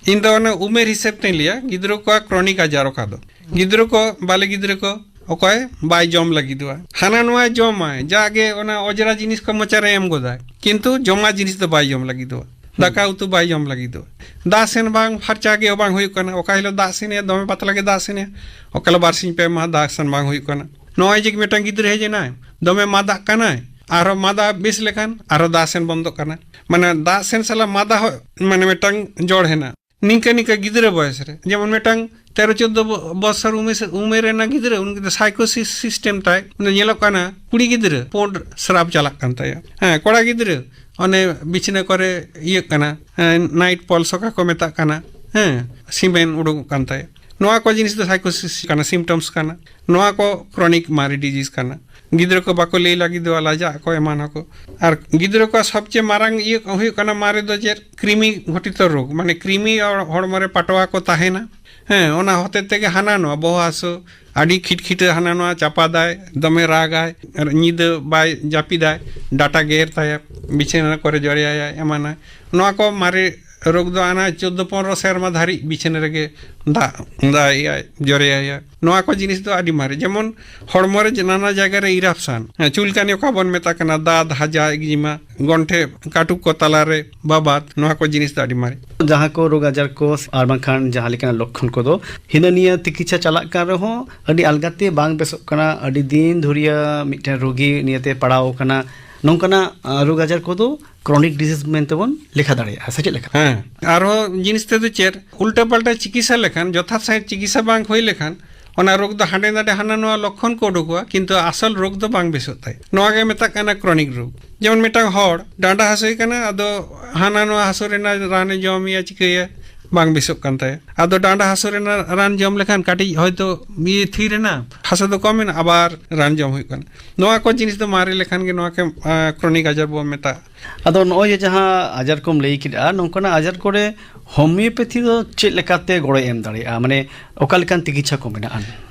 ᱤᱧ ᱫᱚ ᱚᱱᱟ ᱩᱢᱮᱨ ᱦᱤᱥᱟᱹᱵ ᱛᱮᱧ ᱞᱟᱹᱭᱟ, ᱜᱤᱫᱽᱨᱟᱹ ᱠᱚᱣᱟᱜ ᱠᱨᱚᱱᱤᱠ ᱟᱡᱟᱨ ᱚᱠᱟ ᱫᱚ, ᱜᱤᱫᱽᱨᱟᱹ ᱠᱚ, ᱵᱟᱞᱮ ᱜᱤᱫᱽᱨᱟᱹ ᱠᱚ, ᱚᱠᱚᱭ ᱵᱟᱭ ᱡᱚᱢ ᱞᱟᱹᱜᱤᱫᱚᱜᱼᱟ᱾ ᱦᱟᱱᱟ ᱱᱚᱣᱟ ᱡᱚᱢᱟᱭ, ᱡᱟᱜᱮ ᱚᱱᱟ ᱚᱡᱽᱨᱟ ᱡᱤᱱᱤᱥ ᱠᱚ ᱢᱚᱪᱟᱨᱮ ᱮᱢ ᱜᱚᱫᱟᱭ, ᱠᱤᱱᱛᱩ ᱡᱚᱢᱟᱜ ᱡᱤᱱᱤᱥ ᱫᱚ ᱵᱟᱭ ᱡᱚᱢ ᱞᱟᱹᱜᱤᱫᱚᱜᱼᱟ᱾ ᱫᱟᱠᱟ ᱩᱛᱩ ᱵᱟᱭ ᱡᱚᱢ ᱞᱟᱹᱜᱤᱫᱚᱜᱼᱟ᱾ ᱫᱟᱜ ᱥᱮᱱ ᱵᱟᱝ ᱯᱷᱟᱨᱪᱟ ᱜᱮ ᱵᱟᱝ ᱦᱩᱭᱩᱜ ᱠᱟᱱᱟ᱾ ᱚᱠᱟ ᱦᱤᱞᱳᱜ ᱫᱟᱜ ᱥᱮᱱᱮ, ᱫᱚᱢᱮ ᱯᱟᱛᱞᱟ ᱜᱮ ᱫᱟᱜ ᱥᱮᱱᱮ, ᱚᱠᱟ ᱦᱤᱞᱳᱜ ᱵᱟᱨᱥᱤᱧ ᱯᱮ ᱢᱟᱦᱟ ᱫᱟᱜ ᱥᱮᱱ ᱵᱟᱝ ᱦᱩᱭᱩᱜ ᱠᱟᱱᱟ᱾ ᱱᱚᱜᱼᱚᱭ ᱡᱮ ᱢᱤᱫᱴᱟᱝ ᱜᱤᱫᱽᱨᱟᱹ ᱦᱮᱡ ᱮᱱᱟᱭ, ᱫᱚᱢᱮ ᱢᱟᱫᱟᱜ ᱠᱟᱱᱟᱭ, ᱟᱨᱦᱚᱸ ᱢᱟᱫᱟ ᱵᱮᱥ ᱞᱮᱠᱷᱟᱱ ᱟᱨᱦᱚᱸ ᱫᱟᱜ ᱥᱮᱱ ᱵᱚᱱᱫᱚᱜ ᱠᱟᱱᱟ᱾ ᱢᱟᱱᱮ ᱫᱟᱜ ᱥᱮᱱ ᱥᱟᱞᱟᱜ ᱢᱟᱫᱟ ᱦᱚᱸ ᱢᱟᱱᱮ ᱢᱤᱫᱴᱟᱝ ᱡᱚᱲ ᱦᱮᱱᱟᱜ᱾ ᱱᱤᱝᱠᱟᱹ ᱱᱤᱝᱠᱟᱹ ᱜᱤᱫᱽᱨᱟᱹ ᱵᱚᱭᱮᱥ ᱨᱮ, ᱡᱮᱢᱚᱱ ᱢᱤᱫᱴᱟᱝ ᱛᱮᱨᱚ ᱪᱳᱫᱽᱫᱳ ᱵᱚ-, ᱵᱚᱪᱷᱚᱨ ᱩᱢᱮᱨ ᱥᱮ-, ᱩᱢᱮᱨ ᱨᱮᱱᱟᱜ ᱜᱤᱫᱽᱨᱟᱹ, ᱩᱱᱤ ᱫᱚ ᱥᱟᱭᱠᱳᱥᱤᱥ ᱥᱤᱥᱴᱮᱢ ᱛᱟᱭ᱾ ᱩᱱᱤ ᱧᱮᱞᱚᱜ ᱠᱟᱱᱟ ᱠᱩᱲᱤ ᱜᱤᱫᱽᱨᱟᱹ ᱯᱳᱸᱰ ᱥᱨᱟᱵ ᱪᱟᱞᱟᱜ ᱠᱟᱱ ᱛᱟᱭᱟ᱾ ᱦᱮᱸ, ᱠᱚᱲᱟ ᱜᱤᱫᱽᱨᱟᱹ ᱚᱱᱮ ᱵᱤᱪᱷᱱᱟᱹ ᱠᱚᱨᱮ ᱤᱭᱟᱹᱜ ᱠᱟᱱᱟ, ᱦᱮᱸ, ᱱᱟᱭᱤᱴ ᱯᱚᱞᱥ ᱚᱠᱟ ᱠᱚ ᱢᱮᱛᱟᱜ ᱠᱟᱱᱟ, ᱦᱮᱸ, ᱥᱤᱢᱮᱱ ᱩᱰᱩᱠᱚᱜ ᱠᱟᱱ ᱛᱟᱭᱟ᱾ ᱱᱚᱣᱟ ᱠᱚ ᱡᱤᱱᱤᱥ ᱫᱚ ᱥᱟᱭᱠᱳᱥᱤᱥ ᱠᱟᱱᱟ, ᱥᱤᱢᱴᱚᱢᱥ ᱠᱟᱱᱟ᱾ ᱱᱚᱣᱟ ᱠᱚ ᱠᱨᱚᱱᱤᱠ ᱢᱟᱨᱮ ᱰᱤᱡᱤᱡᱽ ᱠᱟᱱᱟ᱾ ᱜᱤᱫᱽᱨᱟᱹ ᱠᱚ ᱵᱟᱠᱚ ᱞᱟᱹᱭ ᱞᱟᱹᱜᱤᱫᱚᱜᱼᱟ, ᱞᱟᱡᱟᱜ ᱟᱠᱚ ᱮᱢᱟᱱ ᱟᱠᱚ᱾ ᱟᱨ ᱜᱤᱫᱽᱨᱟᱹ ᱠᱚᱣᱟᱜ ᱥᱚᱵᱪᱮᱭᱮ ᱢᱟᱨᱟᱝ ᱤᱭᱟᱹ ᱦᱩᱭᱩᱜ ᱠᱟᱱᱟ ᱢᱟᱨᱮ ᱫᱚ ᱪᱮᱫ? ᱠᱨᱤᱢᱤ ᱜᱷᱚᱴᱤᱛᱚ ᱨᱳᱜᱽ, ᱢᱟᱱᱮ ᱠᱨᱤᱢᱤ ᱦᱚᱲ-, ᱦᱚᱲᱢᱚ ᱨᱮ ᱯᱟᱴᱣᱟ ᱠᱚ ᱛᱟᱦᱮᱱᱟ᱾ ᱦᱮᱸ, ᱚᱱᱟ ᱦᱚᱛᱮ ᱛᱮᱜᱮ ᱦᱟᱱᱟ ᱱᱚᱣᱟ ᱵᱚᱦᱚᱜ ᱦᱟᱹᱥᱩ, ᱟᱹᱰᱤ ᱠᱷᱤᱴᱠᱷᱤᱴᱟᱹ ᱦᱟᱱᱟ ᱱᱚᱣᱟ ᱪᱟᱯᱟᱫᱟᱭ, ᱫᱚᱢᱮ ᱨᱟᱜᱟᱭ, ᱟᱨ ᱧᱤᱫᱟᱹ ᱵᱟᱭ ᱡᱟᱹᱯᱤᱫᱟᱭ, ᱰᱟᱴᱟ ᱜᱮᱨ ᱛᱟᱭᱟ, ᱵᱤᱪᱷᱟᱹᱱᱟ ᱠᱚᱨᱮ ᱡᱚᱨᱮᱭᱟᱭᱟᱭ, ᱮᱢᱟᱱᱟᱭ᱾ ᱱᱚᱣᱟ ᱠᱚ ᱢᱟᱨᱮ ᱨᱳᱜᱽ ᱫᱚ ᱚᱱᱟ ᱪᱳᱫᱽᱫᱳ ᱯᱚᱱᱨᱚ ᱥᱮᱨᱢᱟ ᱫᱷᱟᱹᱨᱤᱡ ᱵᱤᱪᱷᱟᱹᱱᱟ ᱨᱮᱜᱮ ᱫᱟᱜ, ᱫᱟᱜ ᱮᱭᱟᱭ, ᱡᱚᱨᱮᱭᱟᱭᱟᱭ᱾ ᱱᱚᱣᱟ ᱠᱚ ᱡᱤᱱᱤᱥ ᱫᱚ ᱟᱹᱰᱤ ᱢᱟᱨᱮ, ᱡᱮᱢᱚᱱ ᱦᱚᱲᱢᱚ ᱨᱮ ᱱᱟᱱᱟ ᱡᱟᱭᱜᱟ ᱨᱮ ᱤᱨᱟᱯᱥᱟᱱ, ᱦᱮᱸ, ᱪᱩᱞᱠᱟᱱᱤ ᱚᱠᱟ ᱵᱚᱱ ᱢᱮᱛᱟᱜ ᱠᱟᱱᱟ, ᱫᱟᱫ, ᱦᱟᱡᱟ, ᱮᱠᱡᱤᱢᱟ, ᱜᱚᱱᱴᱷᱮ ᱠᱟᱹᱴᱩᱵ ᱠᱚ ᱛᱟᱞᱟᱨᱮ ᱵᱟᱵᱟᱫ, ᱱᱚᱣᱟ ᱠᱚ ᱡᱤᱱᱤᱥ ᱫᱚ ᱟᱹᱰᱤ ᱢᱟᱨᱮ᱾ ᱡᱟᱦᱟᱸ ᱠᱚ ᱨᱳᱜᱽ ᱟᱡᱟᱨ ᱠᱚ ᱟᱨ ᱵᱟᱝᱠᱷᱟᱱ ᱡᱟᱦᱟᱸ ᱞᱮᱠᱟᱱᱟᱜ ᱞᱚᱠᱠᱷᱚᱱ ᱠᱚᱫᱚ ᱦᱤᱱᱟᱹ ᱱᱤᱭᱟᱹ ᱛᱤᱠᱤᱪᱪᱷᱟ ᱪᱟᱞᱟᱜ ᱠᱟᱱ ᱨᱮᱦᱚᱸ ᱟᱹᱰᱤ ᱟᱞᱜᱟᱛᱮ ᱵᱟᱝ ᱵᱮᱥᱚᱜ ᱠᱟᱱᱟ, ᱟᱹᱰᱤ ᱫᱤᱱ ᱫᱷᱩᱨᱤᱭᱟᱹ ᱢᱤᱫᱴᱮᱱ ᱨᱳᱜᱤ ᱱᱤᱭᱟᱹᱛᱮ ᱯᱟᱲᱟᱣ ᱟᱠᱟᱱᱟ, ᱱᱚᱝᱠᱟᱱᱟᱜ, ᱟᱸ, ᱨᱳᱜᱽ ᱟᱡᱟᱨ ᱠᱚᱫᱚ ᱠᱨᱚᱱᱤᱠ ᱰᱤᱡᱤᱡᱽ ᱢᱮᱱᱛᱮ ᱵᱚᱱ ᱞᱮᱠᱷᱟ ᱫᱟᱲᱮᱭᱟᱜᱼᱟ, ᱥᱮ ᱪᱮᱫ ᱞᱮᱠᱟ? ᱦᱮᱸ, ᱟᱨᱦᱚᱸ ᱡᱤᱱᱤᱥ ᱛᱮᱫᱚ ᱪᱮᱫ, ᱩᱞᱴᱟᱹ ᱯᱟᱞᱴᱟ ᱪᱤᱠᱤᱛᱥᱟ ᱞᱮᱠᱷᱟᱱ, ᱡᱚᱛᱷᱟᱛ ᱥᱟᱺᱦᱤᱡ ᱪᱤᱠᱤᱛᱥᱟ ᱵᱟᱝ ᱦᱩᱭ ᱞᱮᱠᱷᱟᱱ, ᱚᱱᱟ ᱨᱳᱜᱽ ᱫᱚ ᱦᱟᱸᱰᱮ ᱱᱟᱰᱮ ᱦᱟᱱᱟ ᱱᱚᱣᱟ ᱞᱚᱠᱠᱷᱚᱱ ᱠᱚ ᱩᱰᱩᱠᱚᱜᱼᱟ, ᱠᱤᱱᱛᱩ ᱟᱥᱚᱞ ᱨᱳᱜᱽ ᱫᱚ ᱵᱟᱝ ᱵᱮᱥᱚᱜ ᱛᱟᱭᱟ᱾ ᱱᱚᱣᱟ ᱜᱮ ᱢᱮᱛᱟᱜ ᱠᱟᱱᱟ ᱠᱨᱚᱱᱤᱠ ᱨᱳᱜᱽ᱾ ᱡᱮᱢᱚᱱ ᱢᱤᱫᱴᱟᱝ ᱦᱚᱲ ᱰᱟᱸᱰᱟ ᱦᱟᱹᱥᱩᱭᱮ ᱠᱟᱱᱟ, ᱟᱫᱚ ᱦᱟᱱᱟ ᱱᱚᱣᱟ ᱦᱟᱹᱥᱩ ᱨᱮᱱᱟᱜ ᱨᱟᱱᱮ ᱡᱚᱢᱮᱭᱟ, ᱪᱤᱠᱟᱹᱭᱟ, ᱵᱟᱝ ᱵᱮᱥᱚᱜ ᱠᱟᱱ ᱛᱟᱭᱟ᱾ ᱟᱫᱚ ᱰᱟᱸᱰᱟ ᱦᱟᱹᱥᱩ ᱨᱮᱱᱟᱜ ᱨᱟᱱ ᱡᱚᱢ ᱞᱮᱠᱷᱟᱱ ᱠᱟᱹᱴᱤᱡ ᱦᱚᱭᱛᱳ ᱤᱭᱟᱹ ᱛᱷᱤᱨ ᱮᱱᱟ, ᱦᱟᱹᱥᱩ ᱫᱚ ᱠᱚᱢ ᱮᱱᱟ, ᱟᱵᱟᱨ ᱨᱟᱱ ᱡᱚᱢ ᱦᱩᱭᱩᱜ ᱠᱟᱱᱟ᱾ ᱱᱚᱣᱟ ᱠᱚ ᱡᱤᱱᱤᱥ ᱫᱚ ᱢᱟᱨᱮ ᱞᱮᱠᱷᱟᱱ ᱜᱮ ᱱᱚᱣᱟ ᱠᱚ, ᱟᱸ, ᱠᱨᱚᱱᱤᱠ ᱟᱡᱟᱨ ᱵᱚᱱ ᱢᱮᱛᱟᱜᱼᱟ᱾ ᱟᱫᱚ ᱱᱚᱜᱼᱚᱭ ᱡᱮ ᱡᱟᱦᱟᱸ ᱟᱡᱟᱨ ᱠᱚᱢ ᱞᱟᱹᱭ ᱠᱮᱫᱼᱟ, ᱱᱚᱝᱠᱟᱱᱟᱜ ᱟᱡᱟᱨ ᱠᱚᱨᱮ ᱦᱳᱢᱤᱭᱳᱯᱮᱛᱷᱤ ᱫᱚ ᱪᱮᱫ ᱞᱮᱠᱟᱛᱮ ᱜᱚᱲᱚᱭ ᱮᱢ ᱫᱟᱲᱮᱭᱟᱜᱼᱟ? ᱢᱟᱱᱮ ᱚᱠᱟ ᱞᱮᱠᱟᱱ ᱛᱤᱠᱤᱪᱪᱷᱟ ᱠᱚ ᱢᱮᱱᱟᱜᱼᱟ?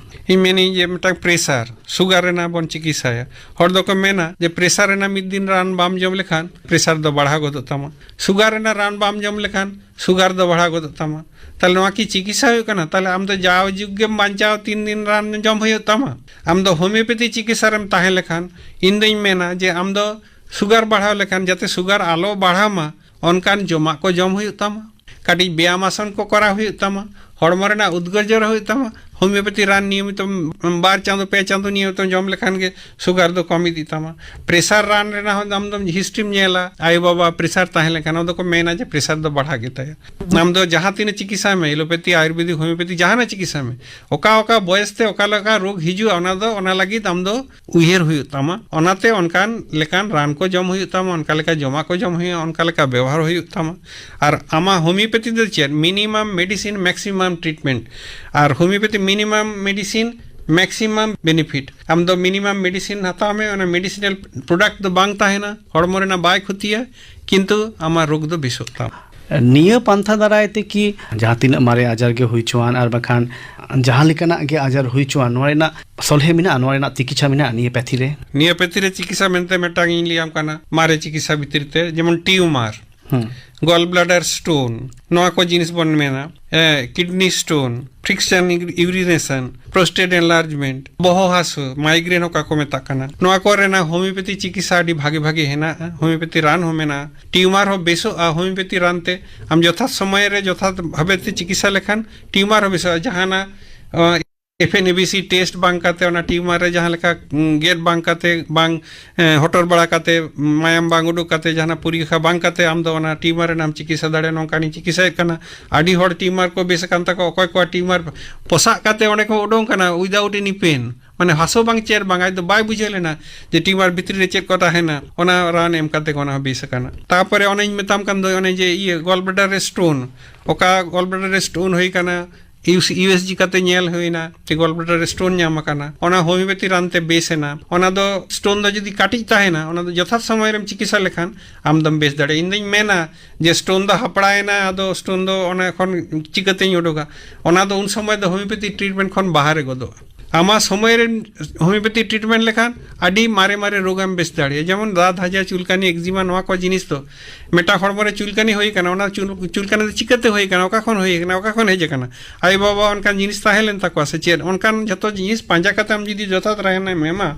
ᱤᱧ ᱢᱮᱱᱤᱧ ᱡᱮ ᱢᱤᱫᱴᱟᱝ ᱯᱨᱮᱥᱟᱨ, ᱥᱩᱜᱟᱨ ᱨᱮᱱᱟᱜ ᱵᱚᱱ ᱪᱤᱠᱤᱛᱥᱟᱭᱟ᱾ ᱦᱚᱲ ᱫᱚᱠᱚ ᱢᱮᱱᱟ ᱡᱮ ᱯᱨᱮᱥᱟᱨ ᱨᱮᱱᱟᱜ ᱢᱤᱫ ᱫᱤᱱ ᱨᱟᱱ ᱵᱟᱢ ᱡᱚᱢ ᱞᱮᱠᱷᱟᱱ ᱯᱨᱮᱥᱟᱨ ᱫᱚ ᱵᱟᱲᱦᱟᱣ ᱜᱚᱫᱚᱜ ᱛᱟᱢᱟ, ᱥᱩᱜᱟᱨ ᱨᱮᱱᱟᱜ ᱨᱟᱱ ᱵᱟᱢ ᱡᱚᱢ ᱞᱮᱠᱷᱟᱱ ᱥᱩᱜᱟᱨ ᱫᱚ ᱵᱟᱲᱦᱟᱣ ᱜᱚᱫᱚᱜ ᱛᱟᱢᱟ᱾ ᱛᱟᱦᱞᱮ ᱱᱚᱣᱟ ᱠᱤ ᱪᱤᱠᱤᱛᱥᱟ ᱦᱩᱭᱩᱜ ᱠᱟᱱᱟ? ᱛᱟᱦᱞᱮ ᱟᱢ ᱫᱚ ᱡᱟᱣ ᱡᱩᱜᱽ ᱜᱮᱢ ᱵᱟᱧᱪᱟᱣ ᱛᱤᱱ ᱫᱤᱱ ᱨᱟᱱ ᱡᱚᱢ ᱦᱩᱭᱩᱜ ᱛᱟᱢᱟ᱾ ᱟᱢ ᱫᱚ ᱦᱳᱢᱤᱭᱳᱯᱮᱛᱷᱤ ᱪᱤᱠᱤᱛᱥᱟ ᱨᱮᱢ ᱛᱟᱦᱮᱸ ᱞᱮᱠᱷᱟᱱ, ᱤᱧ ᱫᱚᱧ ᱢᱮᱱᱟ ᱡᱮ ᱟᱢ ᱫᱚ ᱥᱩᱜᱟᱨ ᱵᱟᱲᱦᱟᱣ ᱞᱮᱠᱷᱟᱱ ᱡᱟᱛᱮ ᱥᱩᱜᱟᱨ ᱟᱞᱚ ᱵᱟᱲᱦᱟᱣ ᱢᱟ, ᱚᱱᱠᱟᱱ ᱡᱚᱢᱟᱜ ᱠᱚ ᱡᱚᱢ ᱦᱩᱭᱩᱜ ᱛᱟᱢᱟ, ᱠᱟᱹᱴᱤᱡ ᱵᱮᱭᱟᱢ ᱟᱥᱚᱱ ᱠᱚ ᱠᱚᱨᱟᱣ ᱦᱩᱭᱩᱜ ᱛᱟᱢᱟ, ᱦᱚᱲᱢᱚ ᱨᱮᱱᱟᱜ ᱩᱫᱽᱜᱟᱹᱨ ᱡᱚᱨᱚ ᱦᱩᱭᱩᱜ ᱛᱟᱢᱟ᱾ ᱦᱳᱢᱤᱭᱳᱯᱮᱛᱷᱤ ᱨᱟᱱ ᱱᱤᱭᱚᱢᱤᱛᱚ ᱵᱟᱨ ᱪᱟᱸᱫᱚ, ᱯᱮ ᱪᱟᱸᱫᱚ ᱱᱤᱭᱚᱢᱤᱛᱚ ᱡᱚᱢ ᱞᱮᱠᱷᱟᱱ ᱜᱮ ᱥᱩᱜᱟᱨ ᱫᱚ ᱠᱚᱢ ᱤᱫᱤᱜ ᱛᱟᱢᱟ᱾ ᱯᱨᱮᱥᱟᱨ ᱨᱟᱱ ᱨᱮᱱᱟᱜ ᱦᱚᱸ ᱟᱢ ᱫᱚᱢ ᱦᱤᱥᱴᱨᱤᱢ ᱧᱮᱞᱟ, ᱟᱭᱳᱼᱵᱟᱵᱟ ᱯᱨᱮᱥᱟᱨ ᱛᱟᱦᱮᱸ ᱞᱮᱱᱠᱷᱟᱱ ᱚᱱᱟ ᱫᱚᱠᱚ ᱢᱮᱱᱟ ᱡᱮ ᱯᱨᱮᱥᱟᱨ ᱫᱚ ᱵᱟᱲᱦᱟᱜ ᱜᱮᱛᱟᱭᱟ᱾ ᱟᱢ ᱫᱚ ᱡᱟᱦᱟᱸ ᱛᱤᱱᱟᱹᱜ ᱪᱤᱠᱤᱛᱥᱟᱭ ᱢᱮ, ᱮᱞᱳᱯᱮᱛᱷᱤ, ᱟᱭᱩᱨᱵᱮᱫᱤᱠ, ᱦᱳᱢᱤᱭᱳᱯᱮᱛᱷᱤ, ᱡᱟᱦᱟᱱᱟᱜ ᱪᱤᱠᱤᱛᱥᱟᱭ ᱢᱮ, ᱚᱠᱟ ᱚᱠᱟ ᱵᱚᱭᱮᱥ ᱛᱮ ᱚᱠᱟ ᱞᱮᱠᱟ ᱨᱳᱜᱽ ᱦᱤᱡᱩᱜᱼᱟ, ᱚᱱᱟ ᱫᱚ, ᱚᱱᱟ ᱞᱟᱹᱜᱤᱫ ᱟᱢ ᱫᱚ ᱩᱭᱦᱟᱹᱨ ᱦᱩᱭᱩᱜ ᱛᱟᱢᱟ᱾ ᱚᱱᱟᱛᱮ ᱚᱱᱠᱟᱱ ᱞᱮᱠᱟᱱ ᱨᱟᱱ ᱠᱚ ᱡᱚᱢ ᱦᱩᱭᱩᱜ ᱛᱟᱢᱟ, ᱚᱱᱠᱟ ᱞᱮᱠᱟ ᱡᱚᱢᱟᱜ ᱠᱚ ᱡᱚᱢ ᱦᱩᱭᱩᱜᱼᱟ, ᱚᱱᱠᱟ ᱞᱮᱠᱟ ᱵᱮᱵᱚᱦᱟᱨ ᱦᱩᱭᱩᱜ ᱛᱟᱢᱟ᱾ ᱟᱨ ᱟᱢᱟᱜ ᱦᱳᱢᱤᱭᱳᱯᱮᱛᱷᱤ ᱫᱚ ᱪᱮᱫ? Minimum medicine, maximum treatment. ᱟᱨ homeopathy minimum medicine, maximum benefit. ᱟᱢ ᱫᱚ ᱢᱤᱱᱤᱢᱟᱢ ᱢᱮᱰᱤᱥᱤᱱ ᱦᱟᱛᱟᱣ ᱢᱮ, ᱚᱱᱟ ᱢᱮᱰᱤᱥᱤᱱᱟᱞ ᱯᱨᱚᱰᱟᱠᱴ ᱫᱚ ᱵᱟᱝ ᱛᱟᱦᱮᱱᱟ, ᱦᱚᱲᱢᱚ ᱨᱮᱱᱟᱜ ᱵᱟᱭ ᱠᱷᱚᱛᱤᱭᱟ, ᱠᱤᱱᱛᱩ ᱟᱢᱟᱜ ᱨᱳᱜᱽ ᱫᱚ ᱵᱮᱥᱚᱜ ᱛᱟᱢᱟ᱾ ᱱᱤᱭᱟᱹ ᱯᱟᱱᱛᱷᱟ ᱫᱟᱨᱟᱭ ᱛᱮ ᱠᱤ ᱡᱟᱦᱟᱸ ᱛᱤᱱᱟᱹᱜ ᱢᱟᱨᱮ ᱟᱡᱟᱨ ᱜᱮ ᱦᱩᱭ ᱦᱚᱪᱚᱣᱟᱱ, ᱟᱨ ᱵᱟᱠᱷᱟᱱ ᱡᱟᱦᱟᱸ ᱞᱮᱠᱟᱱᱟᱜ ᱜᱮ ᱟᱡᱟᱨ ᱦᱩᱭ ᱦᱚᱪᱚᱣᱟᱱ, ᱱᱚᱣᱟ ᱨᱮᱱᱟᱜ ᱥᱚᱞᱦᱮ ᱢᱮᱱᱟᱜᱼᱟ, ᱱᱚᱣᱟ ᱨᱮᱱᱟᱜ ᱛᱤᱠᱤᱪᱷᱟ ᱢᱮᱱᱟᱜᱼᱟ ᱱᱤᱭᱟᱹ ᱯᱮᱛᱷᱤ ᱨᱮ? ᱱᱤᱭᱟᱹ ᱯᱮᱛᱷᱤ ᱨᱮ ᱪᱤᱠᱤᱛᱥᱟ ᱢᱮᱱᱛᱮ ᱢᱤᱫᱴᱟᱝ ᱤᱧ ᱞᱟᱹᱭᱟᱢ ᱠᱟᱱᱟ, ᱢᱟᱨᱮ ᱪᱤᱠᱤᱛᱥᱟ ᱵᱷᱤᱛᱤᱨ ᱛᱮ, ᱡᱮᱢᱚᱱ ᱴᱤᱭᱩᱢᱟᱨ, ᱦᱩᱸ᱾ ᱜᱚᱞ ᱵᱞᱟᱰᱟᱨ ᱥᱴᱳᱱ, ᱱᱚᱣᱟ ᱠᱚ ᱡᱤᱱᱤᱥ ᱵᱚᱱ ᱢᱮᱱᱟ, ᱠᱤᱰᱱᱤ ᱥᱴᱳᱱ, ᱯᱷᱨᱤᱠᱥᱚᱱ ᱤᱭᱩᱨᱤᱱᱮᱥᱚᱱ, ᱯᱨᱳᱥᱴᱮᱴ ᱮᱱᱞᱟᱨᱡᱢᱮᱱᱴ, ᱵᱚᱦᱚᱜ ᱦᱟᱹᱥᱩ, ᱢᱟᱭᱜᱨᱮᱱ ᱚᱠᱟ ᱠᱚ ᱢᱮᱛᱟᱜ ᱠᱟᱱᱟ, ᱱᱚᱣᱟ ᱠᱚᱨᱮᱱᱟᱜ ᱦᱳᱢᱤᱭᱳᱯᱮᱛᱷᱤ ᱪᱤᱠᱤᱛᱥᱟ ᱟᱹᱰᱤ ᱵᱷᱟᱜᱮ ᱵᱷᱟᱜᱮ ᱦᱮᱱᱟᱜᱼᱟ᱾ ᱦᱳᱢᱤᱭᱳᱯᱮᱛᱷᱤ ᱨᱟᱱ ᱦᱚᱸ ᱢᱮᱱᱟᱜᱼᱟ᱾ ᱴᱤᱭᱩᱢᱟᱨ ᱦᱚᱸ ᱵᱮᱥᱚᱜᱼᱟ ᱦᱳᱢᱤᱭᱳᱯᱮᱛᱷᱤ ᱨᱟᱱ ᱛᱮ᱾ ᱟᱢ ᱡᱚᱛᱷᱟᱛ ᱥᱚᱢᱚᱭ ᱨᱮ ᱡᱚᱛᱷᱟᱛ ᱵᱷᱟᱵᱮ ᱛᱮ ᱪᱤᱠᱤᱛᱥᱟ ᱞᱮᱠᱷᱟᱱ ᱴᱤᱭᱩᱢᱟᱨ ᱦᱚᱸ ᱵᱮᱥᱚᱜᱼᱟ᱾ ᱡᱟᱦᱟᱱᱟᱜ, ᱟᱸ, ᱮᱯᱷ ᱮᱱ ᱮ ᱵᱤ ᱥᱤ ᱴᱮᱥᱴ ᱵᱟᱝ ᱠᱟᱛᱮ, ᱚᱱᱟ ᱴᱤᱭᱩᱢᱟᱨ ᱨᱮ ᱡᱟᱦᱟᱸ ᱞᱮᱠᱟ, ᱩᱸ, ᱜᱮᱫ ᱵᱟᱝ ᱠᱟᱛᱮ, ᱵᱟᱝ, ᱮᱸ, ᱦᱚᱴᱚᱨ ᱵᱟᱲᱟ ᱠᱟᱛᱮ, ᱢᱟᱭᱟᱢ ᱵᱟᱝ ᱩᱰᱩᱠ ᱠᱟᱛᱮ, ᱡᱟᱦᱟᱱᱟᱜ ᱯᱚᱨᱤᱠᱠᱷᱟ ᱵᱟᱝ ᱠᱟᱛᱮ ᱟᱢ ᱫᱚ ᱚᱱᱟ ᱴᱤᱭᱩᱢᱟᱨ ᱨᱮᱱᱟᱜ ᱮᱢ ᱪᱤᱠᱤᱛᱥᱟ ᱫᱟᱲᱮᱭᱟᱜᱼᱟ᱾ ᱱᱚᱝᱠᱟᱱᱤᱧ ᱪᱤᱠᱤᱛᱥᱟᱭᱮᱫ ᱠᱟᱱᱟ᱾ ᱟᱹᱰᱤ ᱦᱚᱲ ᱴᱤᱭᱩᱢᱟᱨ ᱠᱚ ᱵᱮᱥ ᱟᱠᱟᱱ ᱛᱟᱠᱚᱣᱟ, ᱚᱠᱚᱭ ᱠᱚᱣᱟᱜ ᱴᱤᱭᱩᱢᱟᱨ ᱯᱚᱥᱟᱜ ᱠᱟᱛᱮ ᱚᱸᱰᱮ ᱠᱚ ᱩᱰᱩᱝ ᱠᱟᱱᱟ without any pain, ᱢᱟᱱᱮ ᱦᱟᱹᱥᱩ ᱵᱟᱝ ᱪᱮᱫ ᱵᱟᱝ, ᱟᱡ ᱫᱚ ᱵᱟᱭ ᱵᱩᱡᱷᱟᱹᱣ ᱞᱮᱱᱟ ᱡᱮ ᱴᱤᱭᱩᱢᱟᱨ ᱵᱷᱤᱛᱨᱤ ᱨᱮ ᱪᱮᱫ ᱠᱚ ᱛᱟᱦᱮᱱᱟ᱾ ᱚᱱᱟ ᱨᱟᱱ ᱮᱢ ᱠᱟᱛᱮ ᱚᱱᱟ ᱦᱚᱸ ᱵᱮᱥ ᱟᱠᱟᱱᱟ᱾ ᱛᱟᱯᱚᱨᱮ ᱚᱱᱮᱧ ᱢᱮᱛᱟᱢ ᱠᱟᱱ ᱫᱚ, ᱚᱱᱮ ᱡᱮ ᱤᱭᱟᱹ ᱜᱚᱞ ᱵᱞᱟᱰᱟᱨ ᱨᱮ ᱥᱴᱳᱱ, ᱚᱠᱟ ᱜᱚᱞ ᱵᱞᱟᱰᱟᱨ ᱨᱮ ᱥᱴᱳᱱ ᱦᱩᱭ ᱟᱠᱟᱱᱟ, ᱤᱭᱩ ᱮᱥ ᱡᱤ ᱠᱟᱛᱮ ᱧᱮᱞ ᱦᱩᱭᱱᱟ ᱡᱮ ᱜᱚᱞ ᱵᱞᱟᱰᱟᱨ ᱨᱮ ᱥᱴᱳᱱ ᱧᱟᱢ ᱟᱠᱟᱱᱟ, ᱚᱱᱟ ᱦᱳᱢᱤᱭᱳᱯᱮᱛᱷᱤ ᱨᱟᱱ ᱛᱮ ᱵᱮᱥ ᱮᱱᱟ᱾ ᱚᱱᱟ ᱫᱚ ᱥᱴᱳᱱ ᱫᱚ ᱡᱩᱫᱤ ᱠᱟᱹᱴᱤᱡ ᱛᱟᱦᱮᱱᱟ, ᱚᱱᱟ ᱫᱚ ᱡᱚᱛᱷᱟᱛ ᱥᱚᱢᱚᱭ ᱨᱮᱢ ᱪᱤᱠᱤᱛᱥᱟ ᱞᱮᱠᱷᱟᱱ ᱟᱢ ᱫᱚᱢ ᱵᱮᱥ ᱫᱟᱲᱮᱭᱟᱜᱼᱟ᱾ ᱤᱧ ᱫᱚᱧ ᱢᱮᱱᱟ ᱡᱮ ᱥᱴᱳᱱ ᱫᱚ ᱦᱟᱯᱲᱟᱭᱮᱱᱟ, ᱟᱫᱚ ᱥᱴᱳᱱ ᱫᱚ ᱚᱱᱟ ᱠᱷᱚᱱ ᱪᱤᱠᱟᱹᱛᱤᱧ ᱩᱰᱩᱠᱟ? ᱚᱱᱟ ᱫᱚ ᱩᱱ ᱥᱚᱢᱚᱭ ᱫᱚ ᱦᱳᱢᱤᱭᱳᱯᱮᱛᱷᱤ ᱴᱨᱤᱴᱢᱮᱱᱴ ᱠᱷᱚᱱ ᱵᱟᱦᱨᱮ ᱜᱚᱫᱚᱜᱼᱟ᱾ ᱟᱢᱟᱜ ᱥᱚᱢᱚᱭ ᱨᱮ ᱦᱳᱢᱤᱭᱳᱯᱮᱛᱤ ᱴᱨᱤᱴᱢᱮᱱᱴ ᱞᱮᱠᱷᱟᱱ ᱟᱹᱰᱤ ᱢᱟᱨᱮ ᱢᱟᱨᱮ ᱨᱳᱜᱽ ᱮᱢ ᱵᱮᱥ ᱫᱟᱲᱮᱭᱟᱜᱼᱟ᱾ ᱡᱮᱢᱚᱱ ᱫᱟᱜ ᱫᱷᱟᱡᱟ, ᱪᱩᱞᱠᱟᱱᱤ, ᱮᱠᱡᱤᱢᱟ, ᱱᱚᱣᱟ ᱠᱚ ᱡᱤᱱᱤᱥ ᱫᱚ ᱢᱤᱫᱴᱟᱝ ᱦᱚᱲᱢᱚ ᱨᱮ ᱪᱩᱞᱠᱟᱱᱤ ᱦᱩᱭ ᱟᱠᱟᱱᱟ, ᱚᱱᱟ ᱪᱩᱞ- ᱪᱩᱞᱠᱟᱱᱤ ᱫᱚ ᱪᱤᱠᱟᱹᱛᱮ ᱦᱩᱭ ᱟᱠᱟᱱᱟ, ᱚᱠᱟ ᱠᱷᱚᱱ ᱦᱩᱭ ᱟᱠᱟᱱᱟ, ᱚᱠᱟ ᱠᱷᱚᱱ ᱦᱮᱡ ᱟᱠᱟᱱᱟ, ᱟᱭᱳᱼᱵᱟᱵᱟ ᱚᱱᱠᱟᱱ ᱡᱤᱱᱤᱥ ᱛᱟᱦᱮᱸ ᱞᱮᱱ ᱛᱟᱠᱚᱣᱟ ᱥᱮ ᱪᱮᱫ, ᱚᱱᱠᱟᱱ ᱡᱷᱚᱛᱚ ᱡᱤᱱᱤᱥ ᱯᱟᱸᱡᱟ ᱠᱟᱛᱮ ᱟᱢ ᱡᱩᱫᱤ ᱡᱚᱛᱷᱟᱛ ᱨᱟᱱ ᱮᱢ ᱮᱢᱟ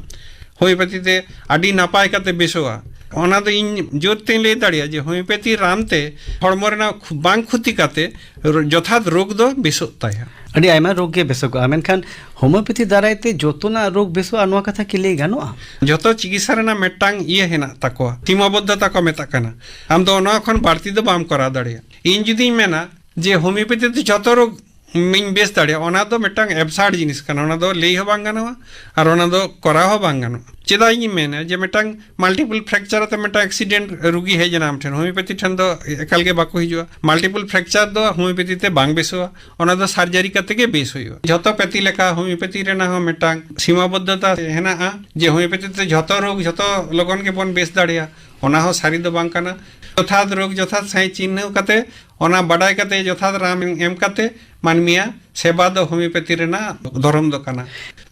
ᱦᱳᱢᱤᱭᱳᱯᱮᱛᱤ ᱛᱮ, ᱟᱹᱰᱤ ᱱᱟᱯᱟᱭ ᱠᱟᱛᱮ ᱵᱮᱥᱚᱜᱼᱟ᱾ ᱚᱱᱟ ᱫᱚ ᱤᱧ ᱡᱳᱨ ᱛᱮᱧ ᱞᱟᱹᱭ ᱫᱟᱲᱮᱭᱟᱜᱼᱟ ᱡᱮ ᱦᱳᱢᱤᱭᱳᱯᱮᱛᱤ ᱨᱟᱱ ᱛᱮ ᱦᱚᱲᱢᱚ ᱨᱮᱱᱟᱜ ᱠᱷᱩ- ᱵᱟᱝ ᱠᱷᱚᱛᱤ ᱠᱟᱛᱮ ᱨᱳ- ᱡᱚᱛᱷᱟᱛ ᱨᱳᱜᱽ ᱫᱚ ᱵᱮᱥᱚᱜ ᱛᱟᱭᱟ᱾ ᱟᱹᱰᱤ ᱟᱭᱢᱟ ᱨᱳᱜᱽ ᱜᱮ ᱵᱮᱥᱚᱜᱚᱜᱼᱟ, ᱢᱮᱱᱠᱷᱟᱱ ᱦᱳᱢᱤᱭᱳᱯᱮᱛᱤ ᱫᱟᱨᱟᱭ ᱛᱮ ᱡᱚᱛᱚᱱᱟᱜ ᱨᱳᱜᱽ ᱵᱮᱥᱚᱜᱼᱟ, ᱱᱚᱣᱟ ᱠᱟᱛᱷᱟ ᱠᱤ ᱞᱟᱹᱭ ᱜᱟᱱᱚᱜᱼᱟ? ᱡᱚᱛᱚ ᱪᱤᱠᱤᱛᱥᱟ ᱨᱮᱱᱟᱜ ᱢᱤᱫᱴᱟᱝ ᱤᱭᱟᱹ ᱦᱮᱱᱟᱜ ᱛᱟᱠᱚᱣᱟ, ᱥᱤᱢᱟᱵᱚᱫᱽᱫᱷᱚᱛᱟ ᱠᱚ ᱢᱮᱛᱟᱜ ᱠᱟᱱᱟ᱾ ᱟᱢ ᱫᱚ ᱚᱱᱟ ᱠᱷᱚᱱ ᱵᱟᱹᱲᱛᱤ ᱫᱚ ᱵᱟᱢ ᱠᱚᱨᱟᱣ ᱫᱟᱲᱮᱭᱟᱜᱼᱟ᱾ ᱤᱧ ᱡᱩᱫᱤᱧ ᱢᱮᱱᱟ ᱡᱮ ᱦᱳᱢᱤᱭᱳᱯᱮᱛᱤ ᱛᱮ ᱡᱚᱛᱚ ᱨᱳᱜᱽ ᱤᱧ ᱵᱮᱥ ᱫᱟᱲᱮᱭᱟᱜᱼᱟ, ᱚᱱᱟ ᱫᱚ ᱢᱤᱫᱴᱟᱝ ᱮᱵᱥᱟᱨᱰ ᱡᱤᱱᱤᱥ ᱠᱟᱱᱟ, ᱚᱱᱟ ᱫᱚ ᱞᱟᱹᱭ ᱦᱚᱸ ᱵᱟᱝ ᱜᱟᱱᱚᱜᱼᱟ ᱟᱨ ᱚᱱᱟ ᱫᱚ ᱠᱚᱨᱟᱣ ᱦᱚᱸ ᱵᱟᱝ ᱜᱟᱱᱚᱜᱼᱟ᱾ ᱪᱮᱫᱟᱜ ᱤᱧ ᱢᱮᱱᱟ ᱡᱮ ᱢᱤᱫᱴᱟᱝ ᱢᱟᱞᱴᱤᱯᱞ ᱯᱷᱨᱮᱠᱪᱟᱨ ᱟᱛᱮ ᱢᱤᱫᱴᱟᱝ ᱮᱠᱥᱤᱰᱮᱱᱴ ᱨᱩᱜᱤ ᱦᱮᱡ ᱮᱱᱟ ᱟᱢ ᱴᱷᱮᱱ, ᱦᱳᱢᱤᱭᱳᱯᱮᱛᱤ ᱴᱷᱮᱱ ᱫᱚ ᱮᱠᱟᱞ ᱜᱮ ᱵᱟᱠᱚ ᱦᱤᱡᱩᱜᱼᱟ᱾ ᱢᱟᱞᱴᱤᱯᱞ ᱯᱷᱨᱮᱠᱪᱟᱨ ᱫᱚ ᱦᱳᱢᱤᱭᱳᱯᱮᱛᱤ ᱛᱮ ᱵᱟᱝ ᱵᱮᱥᱚᱜᱼᱟ, ᱚᱱᱟ ᱫᱚ ᱥᱟᱨᱡᱟᱨᱤ ᱠᱟᱛᱮ ᱜᱮ ᱵᱮᱥ ᱦᱩᱭᱩᱜᱼᱟ᱾ ᱡᱷᱚᱛᱚ ᱯᱮᱛᱤ ᱞᱮᱠᱟ ᱦᱳᱢᱤᱭᱳᱯᱮᱛᱤ ᱨᱮᱱᱟᱜ ᱦᱚᱸ ᱢᱤᱫᱴᱟᱝ ᱥᱤᱢᱟᱵᱚᱫᱽᱫᱷᱚᱛᱟ ᱦᱮᱱᱟᱜᱼᱟ ᱡᱮ ᱦᱳᱢᱤᱭᱳᱯᱮᱛᱤ ᱛᱮ ᱡᱷᱚᱛᱚ ᱨᱳᱜᱽ ᱡᱷᱚᱛᱚ ᱞᱚᱜᱚᱱ ᱜᱮᱵᱚᱱ ᱵᱮᱥ ᱫᱟᱲᱮᱭᱟᱜᱼᱟ, ᱚᱱᱟ ᱦᱚᱸ ᱥᱟᱹᱨᱤ ᱫᱚ ᱵᱟᱝ ᱠᱟᱱᱟ᱾ ᱡᱚᱛᱷᱟᱛ ᱨᱳᱜᱽ ᱡᱚᱛᱷᱟᱛ ᱥᱟᱺᱦᱤᱡ ᱪᱤᱱᱦᱟᱹᱣ ᱠᱟᱛᱮ, ᱚᱱᱟ ᱵᱟᱰᱟᱭ ᱠᱟᱛᱮ, ᱡᱚᱛᱷᱟᱛ ᱨᱟᱱ ᱮᱢ ᱠᱟᱛᱮ ᱢᱟᱹᱱᱢᱤᱭᱟᱜ ᱥᱮᱵᱟ ᱫᱚ ᱦᱳᱢᱤᱭᱳᱯᱮᱛᱤ ᱨᱮᱱᱟᱜ ᱫᱷᱚᱨᱚᱢ ᱫᱚ ᱠᱟᱱᱟ᱾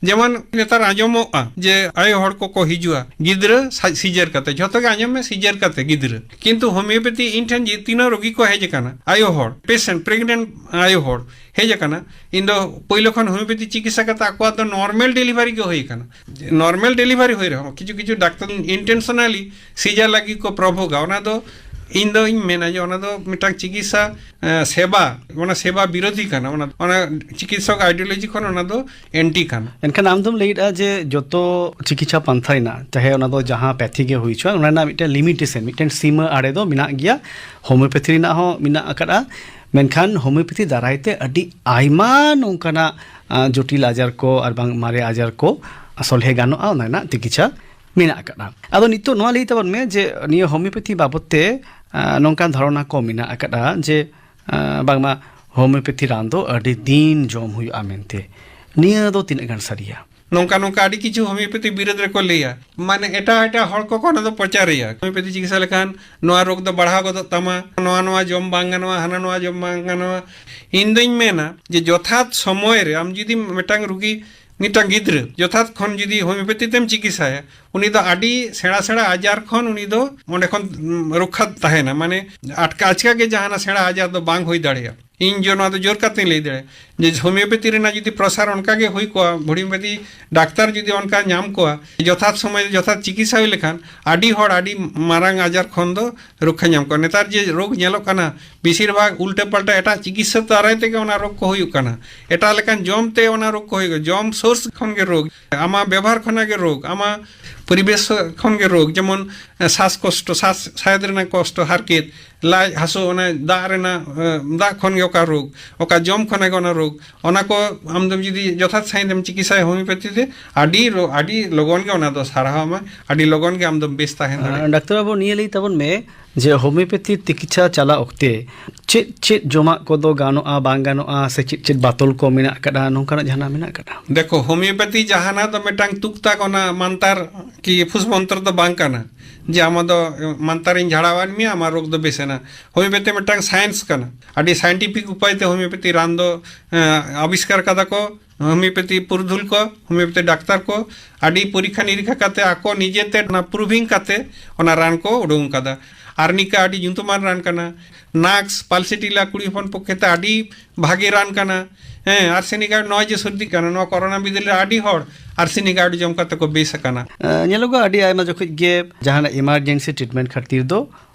ᱡᱮᱢᱚᱱ ᱱᱮᱛᱟᱨ ᱟᱸᱡᱚᱢᱚᱜᱼᱟ ᱡᱮ ᱟᱭᱳ ᱦᱚᱲ ᱠᱚᱠᱚ ᱦᱤᱡᱩᱜᱼᱟ ᱜᱤᱫᱽᱨᱟᱹ ᱥᱟ- ᱥᱤᱡᱟᱨ ᱠᱟᱛᱮ, ᱡᱷᱚᱛᱚ ᱜᱮ ᱟᱸᱡᱚᱢ ᱢᱮ ᱥᱤᱡᱟᱨ ᱠᱟᱛᱮ ᱜᱤᱫᱽᱨᱟᱹ, ᱠᱤᱱᱛᱩ ᱦᱳᱢᱤᱭᱳᱯᱮᱛᱤ ᱤᱧ ᱴᱷᱮᱱ ᱡᱮ ᱛᱤᱱᱟᱹᱜ ᱨᱳᱜᱤ ᱠᱚ ᱦᱮᱡ ᱟᱠᱟᱱᱟ, ᱟᱭᱳ ᱦᱚᱲ, ᱯᱮᱥᱮᱱᱴ, ᱯᱨᱮᱜᱱᱮᱱᱴ ᱟᱭᱳ ᱦᱚᱲ ᱦᱮᱡ ᱟᱠᱟᱱᱟ, ᱤᱧ ᱫᱚ ᱯᱳᱭᱞᱳ ᱠᱷᱚᱱ ᱦᱳᱢᱤᱭᱳᱯᱮᱛᱤ ᱪᱤᱠᱤᱛᱥᱟ ᱠᱟᱛᱮ ᱟᱠᱚᱣᱟᱜ ᱫᱚ ᱱᱚᱨᱢᱟᱞ ᱰᱮᱞᱤᱵᱷᱟᱨᱤ ᱜᱮ ᱦᱩᱭ ᱟᱠᱟᱱᱟ᱾ ᱱᱚᱨᱢᱟᱞ ᱰᱮᱞᱤᱵᱷᱟᱨᱤ ᱦᱩᱭ ᱨᱮᱦᱚᱸ ᱠᱤᱪᱷᱩ ᱠᱤᱪᱷᱩ ᱰᱟᱠᱛᱟᱨ ᱤᱱᱴᱮᱱᱥᱚᱱᱟᱞᱤ ᱥᱤᱡᱟᱨ ᱞᱟᱹᱜᱤᱫ ᱠᱚ ᱯᱨᱚᱵᱷᱳᱜᱟ, ᱚᱱᱟ ᱫᱚ ᱤᱧ ᱫᱚᱧ ᱢᱮᱱᱟ ᱡᱮ ᱚᱱᱟ ᱫᱚ ᱢᱤᱫᱴᱟᱝ ᱪᱤᱠᱤᱛᱥᱟ, ᱮ, ᱥᱮᱵᱟ, ᱚᱱᱟ ᱥᱮᱵᱟ ᱵᱤᱨᱳᱫᱷᱤ ᱠᱟᱱᱟ, ᱚᱱᱟ, ᱚᱱᱟ ᱪᱤᱠᱤᱛᱥᱚᱠ ᱟᱭᱰᱤᱭᱳᱞᱚᱡᱤ ᱠᱷᱚᱱ ᱚᱱᱟ ᱫᱚ ᱮᱱᱴᱤ ᱠᱟᱱᱟ᱾ ᱮᱱᱠᱷᱟᱱ ᱟᱢ ᱫᱚᱢ ᱞᱟᱹᱭᱮᱫᱼᱟ ᱡᱮ ᱡᱚᱛᱚ ᱪᱤᱠᱤᱛᱥᱟ ᱯᱟᱱᱛᱷᱟ ᱨᱮᱱᱟᱜ, ᱪᱟᱦᱮ ᱚᱱᱟ ᱫᱚ ᱡᱟᱦᱟᱸ ᱯᱮᱛᱷᱤ ᱜᱮ ᱦᱩᱭ ᱦᱚᱪᱚᱣᱟᱱ, ᱚᱱᱟ ᱨᱮᱱᱟᱜ ᱢᱤᱫᱴᱮᱱ ᱞᱤᱢᱤᱴᱮᱥᱚᱱ, ᱢᱤᱫᱴᱮᱱ ᱥᱤᱢᱟᱹ ᱟᱲᱮ ᱫᱚ ᱢᱮᱱᱟᱜ ᱜᱮᱭᱟ᱾ ᱦᱳᱢᱤᱭᱳᱯᱮᱛᱷᱤ ᱨᱮᱱᱟᱜ ᱦᱚᱸ ᱢᱮᱱᱟᱜ ᱟᱠᱟᱫᱼᱟ, ᱢᱮᱱᱠᱷᱟᱱ ᱦᱳᱢᱤᱭᱳᱯᱮᱛᱷᱤ ᱫᱟᱨᱟᱭ ᱛᱮ ᱟᱹᱰᱤ ᱟᱭᱢᱟ ᱱᱚᱝᱠᱟᱱᱟᱜ, ᱟ, ᱡᱚᱴᱤᱞ ᱟᱡᱟᱨ ᱠᱚ ᱟᱨ ᱵᱟᱝ ᱢᱟᱨᱮ ᱟᱡᱟᱨ ᱠᱚ ᱥᱚᱞᱦᱮ ᱜᱟᱱᱚᱜᱼᱟ, ᱚᱱᱟ ᱨᱮᱱᱟᱜ ᱛᱤᱠᱤᱪᱷᱟ ᱢᱮᱱᱟᱜ ᱟᱠᱟᱫᱼᱟ᱾ ᱟᱫᱚ ᱱᱤᱛᱚᱜ ᱱᱚᱣᱟ ᱞᱟᱹᱭ ᱛᱟᱵᱚᱱ ᱢᱮ ᱡᱮ ᱱᱤᱭᱟᱹ ᱦᱳᱢᱤᱭᱳᱯᱮᱛᱷᱤ ᱵᱟᱵᱚᱫ ᱛᱮ, ᱟ, ᱱᱚᱝᱠᱟᱱ ᱫᱷᱟᱨᱚᱱᱟ ᱠᱚ ᱢᱮᱱᱟᱜ ᱟᱠᱟᱫᱼᱟ ᱡᱮ, ᱟ, ᱵᱟᱝᱢᱟ ᱦᱳᱢᱤᱭᱳᱯᱮᱛᱷᱤ ᱨᱟᱱ ᱫᱚ ᱟᱹᱰᱤ ᱫᱤᱱ ᱡᱚᱢ ᱦᱩᱭᱩᱜᱼᱟ ᱢᱮᱱᱛᱮ᱾ ᱱᱤᱭᱟᱹ ᱫᱚ ᱛᱤᱱᱟᱹᱜ ᱜᱟᱱ ᱥᱟᱹᱨᱤᱭᱟ? ᱱᱚᱝᱠᱟ ᱱᱚᱝᱠᱟ ᱟᱹᱰᱤ ᱠᱤᱪᱷᱩ ᱦᱳᱢᱤᱭᱳᱯᱮᱛᱷᱤ ᱵᱤᱨᱳᱫᱷ ᱨᱮᱠᱚ ᱞᱟᱹᱭᱟ, ᱢᱟᱱᱮ ᱮᱴᱟᱜ ᱮᱴᱟᱜ ᱦᱚᱲ ᱠᱚᱠᱚ ᱚᱱᱟ ᱫᱚ ᱯᱨᱚᱪᱟᱨᱮᱭᱟ᱾ ᱦᱳᱢᱤᱭᱳᱯᱮᱛᱷᱤ ᱪᱤᱠᱤᱛᱥᱟ ᱞᱮᱠᱷᱟᱱ ᱱᱚᱣᱟ ᱨᱳᱜᱽ ᱫᱚ ᱵᱟᱲᱦᱟᱣ ᱜᱚᱫᱚᱜ ᱛᱟᱢᱟ, ᱱᱚᱣᱟ ᱱᱚᱣᱟ ᱡᱚᱢ ᱵᱟᱝ ᱜᱟᱱᱚᱜᱼᱟ, ᱦᱟᱱᱟ ᱱᱚᱣᱟ ᱡᱚᱢ ᱵᱟᱝ ᱜᱟᱱᱚᱜᱼᱟ᱾ ᱤᱧ ᱫᱚᱧ ᱢᱮᱱᱟ ᱡᱮ ᱡᱚᱛᱷᱟᱛ ᱥᱚᱢᱚᱭ ᱨᱮ ᱟᱢ ᱡᱩᱫᱤ ᱢᱤᱫᱴᱟᱝ ᱨᱩᱜᱤ ᱢᱤᱫᱴᱟᱝ ᱜᱤᱫᱽᱨᱟᱹ ᱡᱚᱛᱷᱟᱛ ᱠᱷᱚᱱ ᱡᱩᱫᱤ ᱦᱳᱢᱤᱭᱳᱯᱮᱛᱤ ᱛᱮᱢ ᱪᱤᱠᱤᱛᱥᱟᱭᱟ, ᱩᱱᱤ ᱫᱚ ᱟᱹᱰᱤ ᱥᱮᱬᱟ ᱥᱮᱬᱟ ᱟᱡᱟᱨ ᱠᱷᱚᱱ ᱩᱱᱤ ᱫᱚ ᱚᱸᱰᱮ ᱠᱷᱚᱱ, ᱩᱢ, ᱨᱚᱠᱠᱷᱟ ᱛᱟᱦᱮᱱᱟ᱾ ᱢᱟᱱᱮ ᱟᱴᱠᱟ ᱟᱪᱠᱟ ᱜᱮ ᱡᱟᱦᱟᱱᱟᱜ ᱥᱮᱬᱟ ᱟᱡᱟᱨ ᱫᱚ ᱵᱟᱝ ᱦᱩᱭ ᱫᱟᱲᱮᱭᱟᱜᱼᱟ᱾ ᱤᱧ ᱡᱚ-, ᱱᱚᱣᱟ ᱫᱚ ᱡᱳᱨ ᱠᱟᱛᱮᱧ ᱞᱟᱹᱭ ᱫᱟᱲᱮᱭᱟᱜᱼᱟ ᱡᱮ ᱦᱳᱢᱤᱭᱳᱯᱮᱛᱤ ᱨᱮᱱᱟᱜ ᱡᱩᱫᱤ ᱯᱨᱚᱥᱟᱨ ᱚᱱᱠᱟ ᱜᱮ ᱦᱩᱭ ᱠᱚᱜᱼᱟ, ᱦᱳᱢᱤᱭᱳᱯᱮᱛᱤ ᱰᱟᱠᱛᱟᱨ ᱡᱩᱫᱤ ᱚᱱᱠᱟ ᱧᱟᱢ ᱠᱚᱣᱟ, ᱡᱚᱛᱷᱟᱛ ᱥᱚᱢᱚᱭ ᱨᱮ ᱡᱚᱛᱷᱟᱛ ᱪᱤᱠᱤᱛᱥᱟ ᱦᱩᱭ ᱞᱮᱠᱷᱟᱱ ᱟᱹᱰᱤ ᱦᱚᱲ ᱟᱹᱰᱤ ᱢᱟᱨᱟᱝ ᱟᱡᱟᱨ ᱠᱷᱚᱱ ᱫᱚ ᱨᱚᱠᱠᱷᱟ ᱧᱟᱢ ᱠᱚᱣᱟ᱾ ᱱᱮᱛᱟᱨ ᱡᱮ ᱨᱳᱜᱽ ᱧᱮᱞᱚᱜ ᱠᱟᱱᱟ, ᱵᱮᱥᱤᱨ ᱵᱷᱟᱜᱽ ᱩᱞᱴᱟᱹ ᱯᱟᱞᱴᱟ ᱮᱴᱟᱜ ᱪᱤᱠᱤᱛᱥᱟ ᱫᱟᱨᱟᱭ ᱛᱮᱜᱮ ᱚᱱᱟ ᱨᱳᱜᱽ ᱠᱚ ᱦᱩᱭᱩᱜ ᱠᱟᱱᱟ, ᱮᱴᱟᱜ ᱞᱮᱠᱟᱱ ᱡᱚᱢ ᱛᱮ ᱚᱱᱟ ᱨᱳᱜᱽ ᱠᱚ ᱦᱩᱭᱩᱜ ᱠᱟᱱᱟ, ᱡᱚᱢ ᱥᱳᱨᱥ ᱠᱷᱚᱱ ᱜᱮ ᱨᱳᱜᱽ, ᱟᱢᱟᱜ ᱵᱮᱵᱚᱦᱟᱨ ᱠᱷᱚᱱᱟᱜ ᱜᱮ ᱨᱳᱜᱽ, ᱟᱢᱟᱜ ᱯᱚᱨᱤᱵᱮᱥ ᱠᱷᱚᱱ ᱜᱮ ᱨᱳᱜᱽ, ᱡᱮᱢᱚᱱ, ᱮ, ᱥᱟᱥ ᱠᱚᱥᱴᱚ, ᱥᱟᱥ ᱥᱟᱭᱟᱫ ᱨᱮᱱᱟᱜ ᱠᱚᱥᱴᱚ, ᱦᱟᱨᱠᱮᱛ, ᱞᱟᱡ ᱦᱟᱹᱥᱩ, ᱚᱱᱟ ᱫᱟᱜ ᱨᱮᱱᱟᱜ, ᱮ, ᱫᱟᱜ ᱠᱷᱚᱱ ᱜᱮ ᱚᱠᱟ ᱨᱳᱜᱽ, ᱚᱠᱟ ᱡᱚᱢ ᱠᱷᱚᱱᱟᱜ ᱜᱮ ᱚᱱᱟ ᱨᱳᱜᱽ, ᱚᱱᱟ ᱠᱚ ᱟᱢ ᱫᱚᱢ ᱡᱩᱫᱤ ᱡᱚᱛᱷᱟᱛ ᱥᱟᱺᱦᱤᱡ ᱮᱢ ᱪᱤᱠᱤᱛᱥᱟᱭᱟ ᱦᱳᱢᱤᱭᱳᱯᱮᱛᱤ ᱛᱮ, ᱟᱹᱰᱤ ᱨᱳ-, ᱟᱹᱰᱤ ᱞᱚᱜᱚᱱ ᱜᱮ ᱚᱱᱟ ᱫᱚ ᱥᱟᱨᱦᱟᱣ ᱟᱢᱟᱭ, ᱟᱹᱰᱤ ᱞᱚᱜᱚᱱ ᱜᱮ ᱟᱢ ᱫᱚᱢ ᱵᱮᱥ ᱛᱟᱦᱮᱸ ᱫᱟᱲᱮᱭᱟᱜᱼᱟ᱾ ᱟᱨ ᱰᱟᱠᱛᱟᱨ ᱵᱟᱹᱵᱩ, ᱱᱤᱭᱟᱹ ᱞᱟᱹᱭ ᱛᱟᱵᱚᱱ ᱢᱮ ᱡᱮ ᱦᱳᱢᱤᱭᱳᱯᱮᱛᱤ ᱛᱤᱠᱤᱪᱷᱟ ᱪᱟᱞᱟᱜ ᱚᱠᱛᱮ ᱪᱮᱫ ᱪᱮᱫ ᱡᱚᱢᱟᱜ ᱠᱚᱫᱚ ᱜᱟᱱᱚᱜᱼᱟ, ᱵᱟᱝ ᱜᱟᱱᱚᱜᱼᱟ, ᱥᱮ ᱪᱮᱫ ᱪᱮᱫ ᱵᱟᱛᱚᱞ ᱠᱚ ᱢᱮᱱᱟᱜ ᱟᱠᱟᱫᱟ, ᱱᱚᱝᱠᱟᱱᱟᱜ ᱡᱟᱦᱟᱱᱟᱜ ᱢᱮᱱᱟᱜ ᱟᱠᱟᱫᱟ? ᱫᱮᱠᱷᱚ, ᱦᱳᱢᱤᱭᱳᱯᱮᱛᱤ ᱡᱟᱦᱟᱱᱟᱜ ᱫᱚ ᱢᱤᱫᱴᱟᱝ ᱛᱩᱠ ᱛᱟᱠ ᱚᱱᱟ ᱢᱟᱱᱛᱟᱨ ᱠᱤ ᱯᱷᱩᱥ ᱢᱚᱱᱛᱨᱚ ᱫᱚ ᱵᱟᱝ ᱠᱟᱱᱟ ᱡᱮ ᱟᱢᱟᱜ ᱫᱚ ᱢᱟᱱᱛᱟᱨᱤᱧ ᱡᱷᱟᱲᱟᱣᱟᱫ ᱢᱮᱭᱟ, ᱟᱢᱟᱜ ᱨᱳᱜᱽ ᱫᱚ ᱵᱮᱥ ᱮᱱᱟ᱾ ᱦᱳᱢᱤᱭᱳᱯᱮᱛᱤ ᱢᱤᱫᱴᱟᱝ ᱥᱟᱭᱮᱱᱥ ᱠᱟᱱᱟ, ᱟᱹᱰᱤ ᱥᱟᱭᱮᱱᱴᱤᱯᱷᱤᱠ ᱩᱯᱟᱭ ᱛᱮ ᱦᱳᱢᱤᱭᱳᱯᱮᱛᱤ ᱨᱟᱱ ᱫᱚ, ᱮᱸ, ᱟᱵᱤᱥᱠᱟᱨ ᱠᱟᱫᱟ ᱠᱚ᱾ ᱦᱳᱢᱤᱭᱳᱯᱮᱛᱤ ᱯᱩᱨᱩᱫᱷᱩᱞ ᱠᱚ, ᱦᱳᱢᱤᱭᱳᱯᱮᱛᱤ ᱰᱟᱠᱛᱟᱨ ᱠᱚ ᱟᱹᱰᱤ ᱯᱚᱨᱤᱠᱷᱟ ᱱᱤᱨᱤᱠᱷᱟ ᱠᱟᱛᱮ ᱟᱠᱚ ᱱᱤᱡᱮᱛᱮ ᱚᱱᱟ ᱯᱨᱩᱵᱷᱤᱝ ᱠᱟᱛᱮ ᱚᱱᱟ ᱨᱟᱱ ᱠᱚ ᱩᱰᱩᱝ ᱠᱟᱫᱟ᱾ ᱟᱨᱱᱤᱠᱟ ᱟᱹᱰᱤ ᱧᱩᱛᱩᱢᱟᱱ ᱨᱟᱱ ᱠᱟᱱᱟ, ᱱᱟᱠᱥ ᱯᱟᱞᱥᱤᱴᱤᱞᱟ ᱠᱩᱲᱤ ᱦᱚᱯᱚᱱ ᱯᱚᱠᱠᱷᱮ ᱛᱮ ᱟᱹᱰᱤ ᱵᱷᱟᱜᱮ ᱨᱟᱱ ᱠᱟᱱᱟ᱾ ᱦᱮᱸ, ᱟᱨᱥᱮᱱᱤᱠ ᱟᱭᱳᱰ, ᱱᱚᱜᱼᱚᱭ ᱡᱮ ᱥᱚᱨᱫᱤ ᱠᱟᱱᱟ, ᱱᱚᱣᱟ ᱠᱚᱨᱳᱱᱟ ᱵᱤᱫᱷᱤ ᱨᱮ ᱟᱹᱰᱤ ᱦᱚᱲ ᱟᱨᱥᱮᱱᱤᱠ ᱟᱭᱳᱰ ᱡᱚᱢ ᱠᱟᱛᱮ ᱠᱚ ᱵᱮᱥ ᱟᱠᱟᱱᱟ᱾ ᱮ, ᱧᱮᱞᱚᱜᱚᱜᱼᱟ, ᱟᱹᱰᱤ ᱟᱭᱢᱟ ᱡᱚᱠᱷᱚᱡ ᱜᱮ ᱡᱟᱦᱟᱱᱟᱜ ᱤᱢᱟᱨᱡᱮᱱᱥᱤ ᱴᱨᱤᱴᱢᱮᱱᱴ ᱠᱷᱟᱹᱛᱤᱨ ᱫᱚ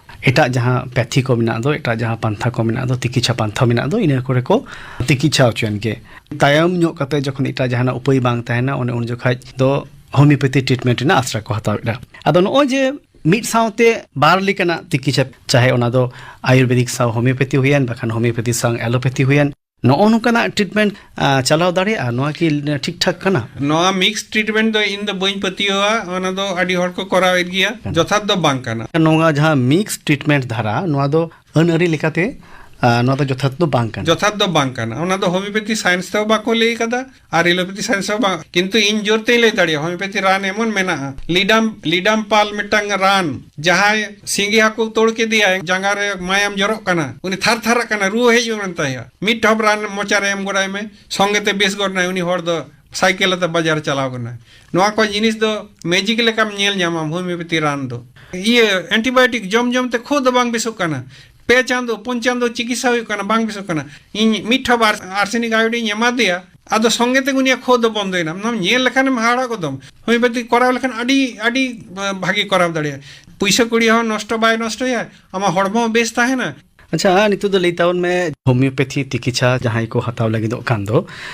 ᱮᱴᱟᱜ ᱡᱟᱦᱟᱸ ᱯᱮᱛᱷᱤ ᱠᱚ ᱢᱮᱱᱟᱜ ᱫᱚ, ᱮᱴᱟᱜ ᱡᱟᱦᱟᱸ ᱯᱟᱱᱛᱷᱟ ᱠᱚ ᱢᱮᱱᱟᱜ ᱫᱚ, ᱛᱤᱠᱤᱪᱷᱟ ᱯᱟᱱᱛᱷᱟ ᱢᱮᱱᱟᱜ ᱫᱚ, ᱤᱱᱟᱹ ᱠᱚᱨᱮ ᱠᱚ ᱛᱤᱠᱤᱪᱷᱟ ᱦᱚᱪᱚᱭᱮᱱ ᱜᱮ᱾ ᱛᱟᱭᱚᱢ ᱧᱚᱜ ᱠᱟᱛᱮ ᱡᱚᱠᱷᱚᱱ ᱮᱴᱟᱜ ᱡᱟᱦᱟᱱᱟᱜ ᱩᱯᱟᱹᱭ ᱵᱟᱝ ᱛᱟᱦᱮᱱᱟ, ᱚᱱᱮ ᱩᱱ ᱡᱚᱠᱷᱟᱡ ᱫᱚ ᱦᱳᱢᱤᱭᱳᱯᱮᱛᱤ ᱴᱨᱤᱴᱢᱮᱱᱴ ᱨᱮᱱᱟᱜ ᱟᱥᱨᱟ ᱠᱚ ᱦᱟᱛᱟᱣᱮᱫᱟ᱾ ᱟᱫᱚ ᱱᱚᱜᱼᱚᱭ ᱡᱮ ᱢᱤᱫ ᱥᱟᱶᱛᱮ ᱵᱟᱨ ᱞᱮᱠᱟᱱᱟᱜ ᱛᱤᱠᱤᱪᱷᱟ, ᱪᱟᱦᱮ ᱚᱱᱟ ᱫᱚ ᱟᱭᱩᱨᱵᱮᱫᱤᱠ ᱥᱟᱶ ᱦᱳᱢᱤᱭᱳᱯᱮᱛᱤ ᱦᱩᱭᱮᱱ, ᱵᱟᱠᱷᱟᱱ ᱦᱳᱢᱤᱭᱳᱯᱮᱛᱤ ᱥᱟᱶ ᱮᱞᱳᱯᱮᱛᱤ ᱦᱩᱭᱮᱱ, ᱱᱚᱜᱼᱚ ᱱᱚᱝᱠᱟᱱᱟᱜ ᱴᱨᱤᱴᱢᱮᱱᱴ, ᱟ, ᱪᱟᱞᱟᱣ ᱫᱟᱲᱮᱭᱟᱜᱼᱟ? ᱱᱚᱣᱟ ᱠᱤ ᱴᱷᱤᱠ ᱴᱷᱟᱠ ᱠᱟᱱᱟ? ᱱᱚᱣᱟ ᱢᱤᱠᱥ ᱴᱨᱤᱴᱢᱮᱱᱴ ᱫᱚ ᱤᱧ ᱫᱚ ᱵᱟᱹᱧ ᱯᱟᱹᱛᱭᱟᱹᱣᱟ, ᱚᱱᱟ ᱫᱚ ᱟᱹᱰᱤ ᱦᱚᱲ ᱠᱚ ᱠᱚᱨᱟᱣᱮᱫ ᱜᱮᱭᱟ, ᱠᱟᱱᱟ᱾ ᱡᱚᱛᱷᱟᱛ ᱫᱚ ᱵᱟᱝ ᱠᱟᱱᱟ᱾ ᱱᱚᱣᱟ ᱡᱟᱦᱟᱸ ᱢᱤᱠᱥ ᱴᱨᱤᱴᱢᱮᱱᱴ ᱫᱷᱟᱨᱟ, ᱱᱚᱣᱟ ᱫᱚ ᱟᱹᱱ ᱟᱹᱨᱤ ᱞᱮᱠᱟᱛᱮ, ᱟ, ᱱᱚᱣᱟ ᱫᱚ ᱡᱚᱛᱷᱟᱛ ᱫᱚ ᱵᱟᱝ ᱠᱟᱱᱟ᱾ ᱡᱚᱛᱷᱟᱛ ᱫᱚ ᱵᱟᱝ ᱠᱟᱱᱟ, ᱚᱱᱟ ᱫᱚ ᱦᱳᱢᱤᱭᱳᱯᱮᱛᱤ ᱥᱟᱭᱮᱱᱥ ᱛᱮᱦᱚᱸ ᱵᱟᱠᱚ ᱞᱟᱹᱭ ᱠᱟᱫᱟ ᱟᱨ ᱮᱞᱳᱯᱮᱛᱤ ᱥᱟᱭᱮᱱᱥ ᱦᱚᱸ ᱵᱟᱝ᱾ ᱠᱤᱱᱛᱩ ᱤᱧ ᱡᱳᱨ ᱛᱮᱧ ᱞᱟᱹᱭ ᱫᱟᱲᱮᱭᱟᱜᱼᱟ, ᱦᱳᱢᱤᱭᱳᱯᱮᱛᱤ ᱨᱟᱱ ᱮᱢᱚᱱ ᱢᱮᱱᱟᱜᱼᱟ, ᱞᱤᱰᱟᱢ, ᱞᱤᱰᱟᱢ ᱯᱟᱞ ᱢᱤᱫᱴᱟᱝ ᱨᱟᱱ, ᱡᱟᱦᱟᱸᱭ ᱥᱤᱸᱜᱤ ᱦᱟᱹᱠᱩ ᱛᱳᱲ ᱠᱮᱫᱮᱭᱟᱭ, ᱡᱟᱸᱜᱟ ᱨᱮ ᱢᱟᱭᱟᱢ ᱡᱚᱨᱚᱜ ᱠᱟᱱᱟ, ᱩᱱᱤ ᱛᱷᱟᱨ ᱛᱷᱟᱨᱟᱜ ᱠᱟᱱᱟ, ᱨᱩᱣᱟᱹ ᱦᱮᱡ ᱮᱱ ᱛᱟᱭᱟ, ᱢᱤᱫ ᱴᱷᱚᱯ ᱨᱟᱱ ᱢᱚᱪᱟ ᱨᱮ ᱮᱢ ᱜᱚᱫᱟᱭ ᱢᱮ, ᱥᱚᱸᱜᱮ ᱛᱮ ᱵᱮᱥ ᱜᱚᱫ ᱱᱟᱭ ᱩᱱᱤ ᱦᱚᱲ ᱫᱚ᱾ ᱥᱟᱭᱠᱮᱞ ᱟᱛᱮ ᱵᱟᱡᱟᱨ ᱪᱟᱞᱟᱣ ᱠᱟᱱᱟᱭ᱾ ᱱᱚᱣᱟ ᱠᱚ ᱡᱤᱱᱤᱥ ᱫᱚ ᱢᱮᱡᱤᱠ ᱞᱮᱠᱟᱢ ᱧᱮᱞ ᱧᱟᱢᱟ ᱦᱳᱢᱤᱭᱳᱯᱮᱛᱷᱤ ᱨᱟᱱ ᱫᱚ᱾ ᱤᱭᱟᱹ, ᱮᱱᱴᱤᱵᱟᱭᱳᱴᱤᱠ ᱡᱚᱢ ᱡᱚᱢ ᱛᱮ ᱠᱷᱩᱜ ᱫᱚ ᱵᱟᱝ ᱵᱮᱥᱚᱜ ᱠᱟᱱᱟ᱾ ᱯᱮ ᱪᱟᱸᱫᱚ, ᱯᱩᱱ ᱪᱟᱸᱫᱚ ᱪᱤᱠᱤᱛᱥᱟ ᱦᱩᱭᱩᱜ ᱠᱟᱱᱟ, ᱵᱟᱝ ᱵᱮᱥᱚᱜ ᱠᱟᱱᱟ᱾ ᱤᱧ ᱢᱤᱫ ᱴᱷᱚᱯ ᱟᱨ-, ᱟᱨᱥᱮᱱᱤᱠ ᱟᱭᱳᱰᱤᱱ ᱤᱧ ᱮᱢᱟ ᱫᱮᱭᱟ, ᱟᱫᱚ ᱥᱚᱸᱜᱮ ᱛᱮᱜᱮ ᱩᱱᱤᱭᱟᱜ ᱠᱷᱩᱜ ᱫᱚ ᱵᱚᱱᱫᱚᱭᱮᱱᱟ᱾ ᱚᱱᱟᱢ ᱧᱮᱞ ᱞᱮᱠᱷᱟᱱᱮᱢ ᱦᱟᱦᱟᱲᱟ ᱜᱚᱫᱚᱢ᱾ ᱦᱳᱢᱤᱭᱳᱯᱮᱛᱷᱤ ᱠᱚᱨᱟᱣ ᱞᱮᱠᱷᱟᱱ ᱟᱹᱰᱤ, ᱟᱹᱰᱤ, ᱟ, ᱵᱷᱟᱜᱮ ᱠᱚᱨᱟᱣ ᱫᱟᱲᱮᱭᱟᱜᱼᱟ᱾ ᱯᱩᱭᱥᱟᱹ ᱠᱩᱲᱤ ᱦᱚᱸ ᱱᱚᱥᱴᱚ ᱵᱟᱭ ᱱᱚᱥᱴᱚᱭᱟ, ᱟᱢᱟᱜ ᱦᱚᱲᱢᱚ ᱦᱚᱸ ᱵᱮᱥ ᱛᱟᱦᱮᱱᱟ᱾ ᱟᱪᱪᱷᱟ, ᱱᱤᱛᱚᱜ ᱫᱚ ᱞᱟᱹᱭ ᱛᱟᱵᱚᱱ ᱢᱮ, ᱦᱳᱢᱤᱭᱳᱯᱮᱛᱷᱤ ᱛᱤᱠᱤᱪᱷᱟ ᱡᱟᱦᱟᱸᱭ ᱠᱚ ᱦᱟᱛᱟᱣ ᱞᱟᱹᱜᱤᱫᱚᱜ ᱠᱟᱱ ᱫᱚ,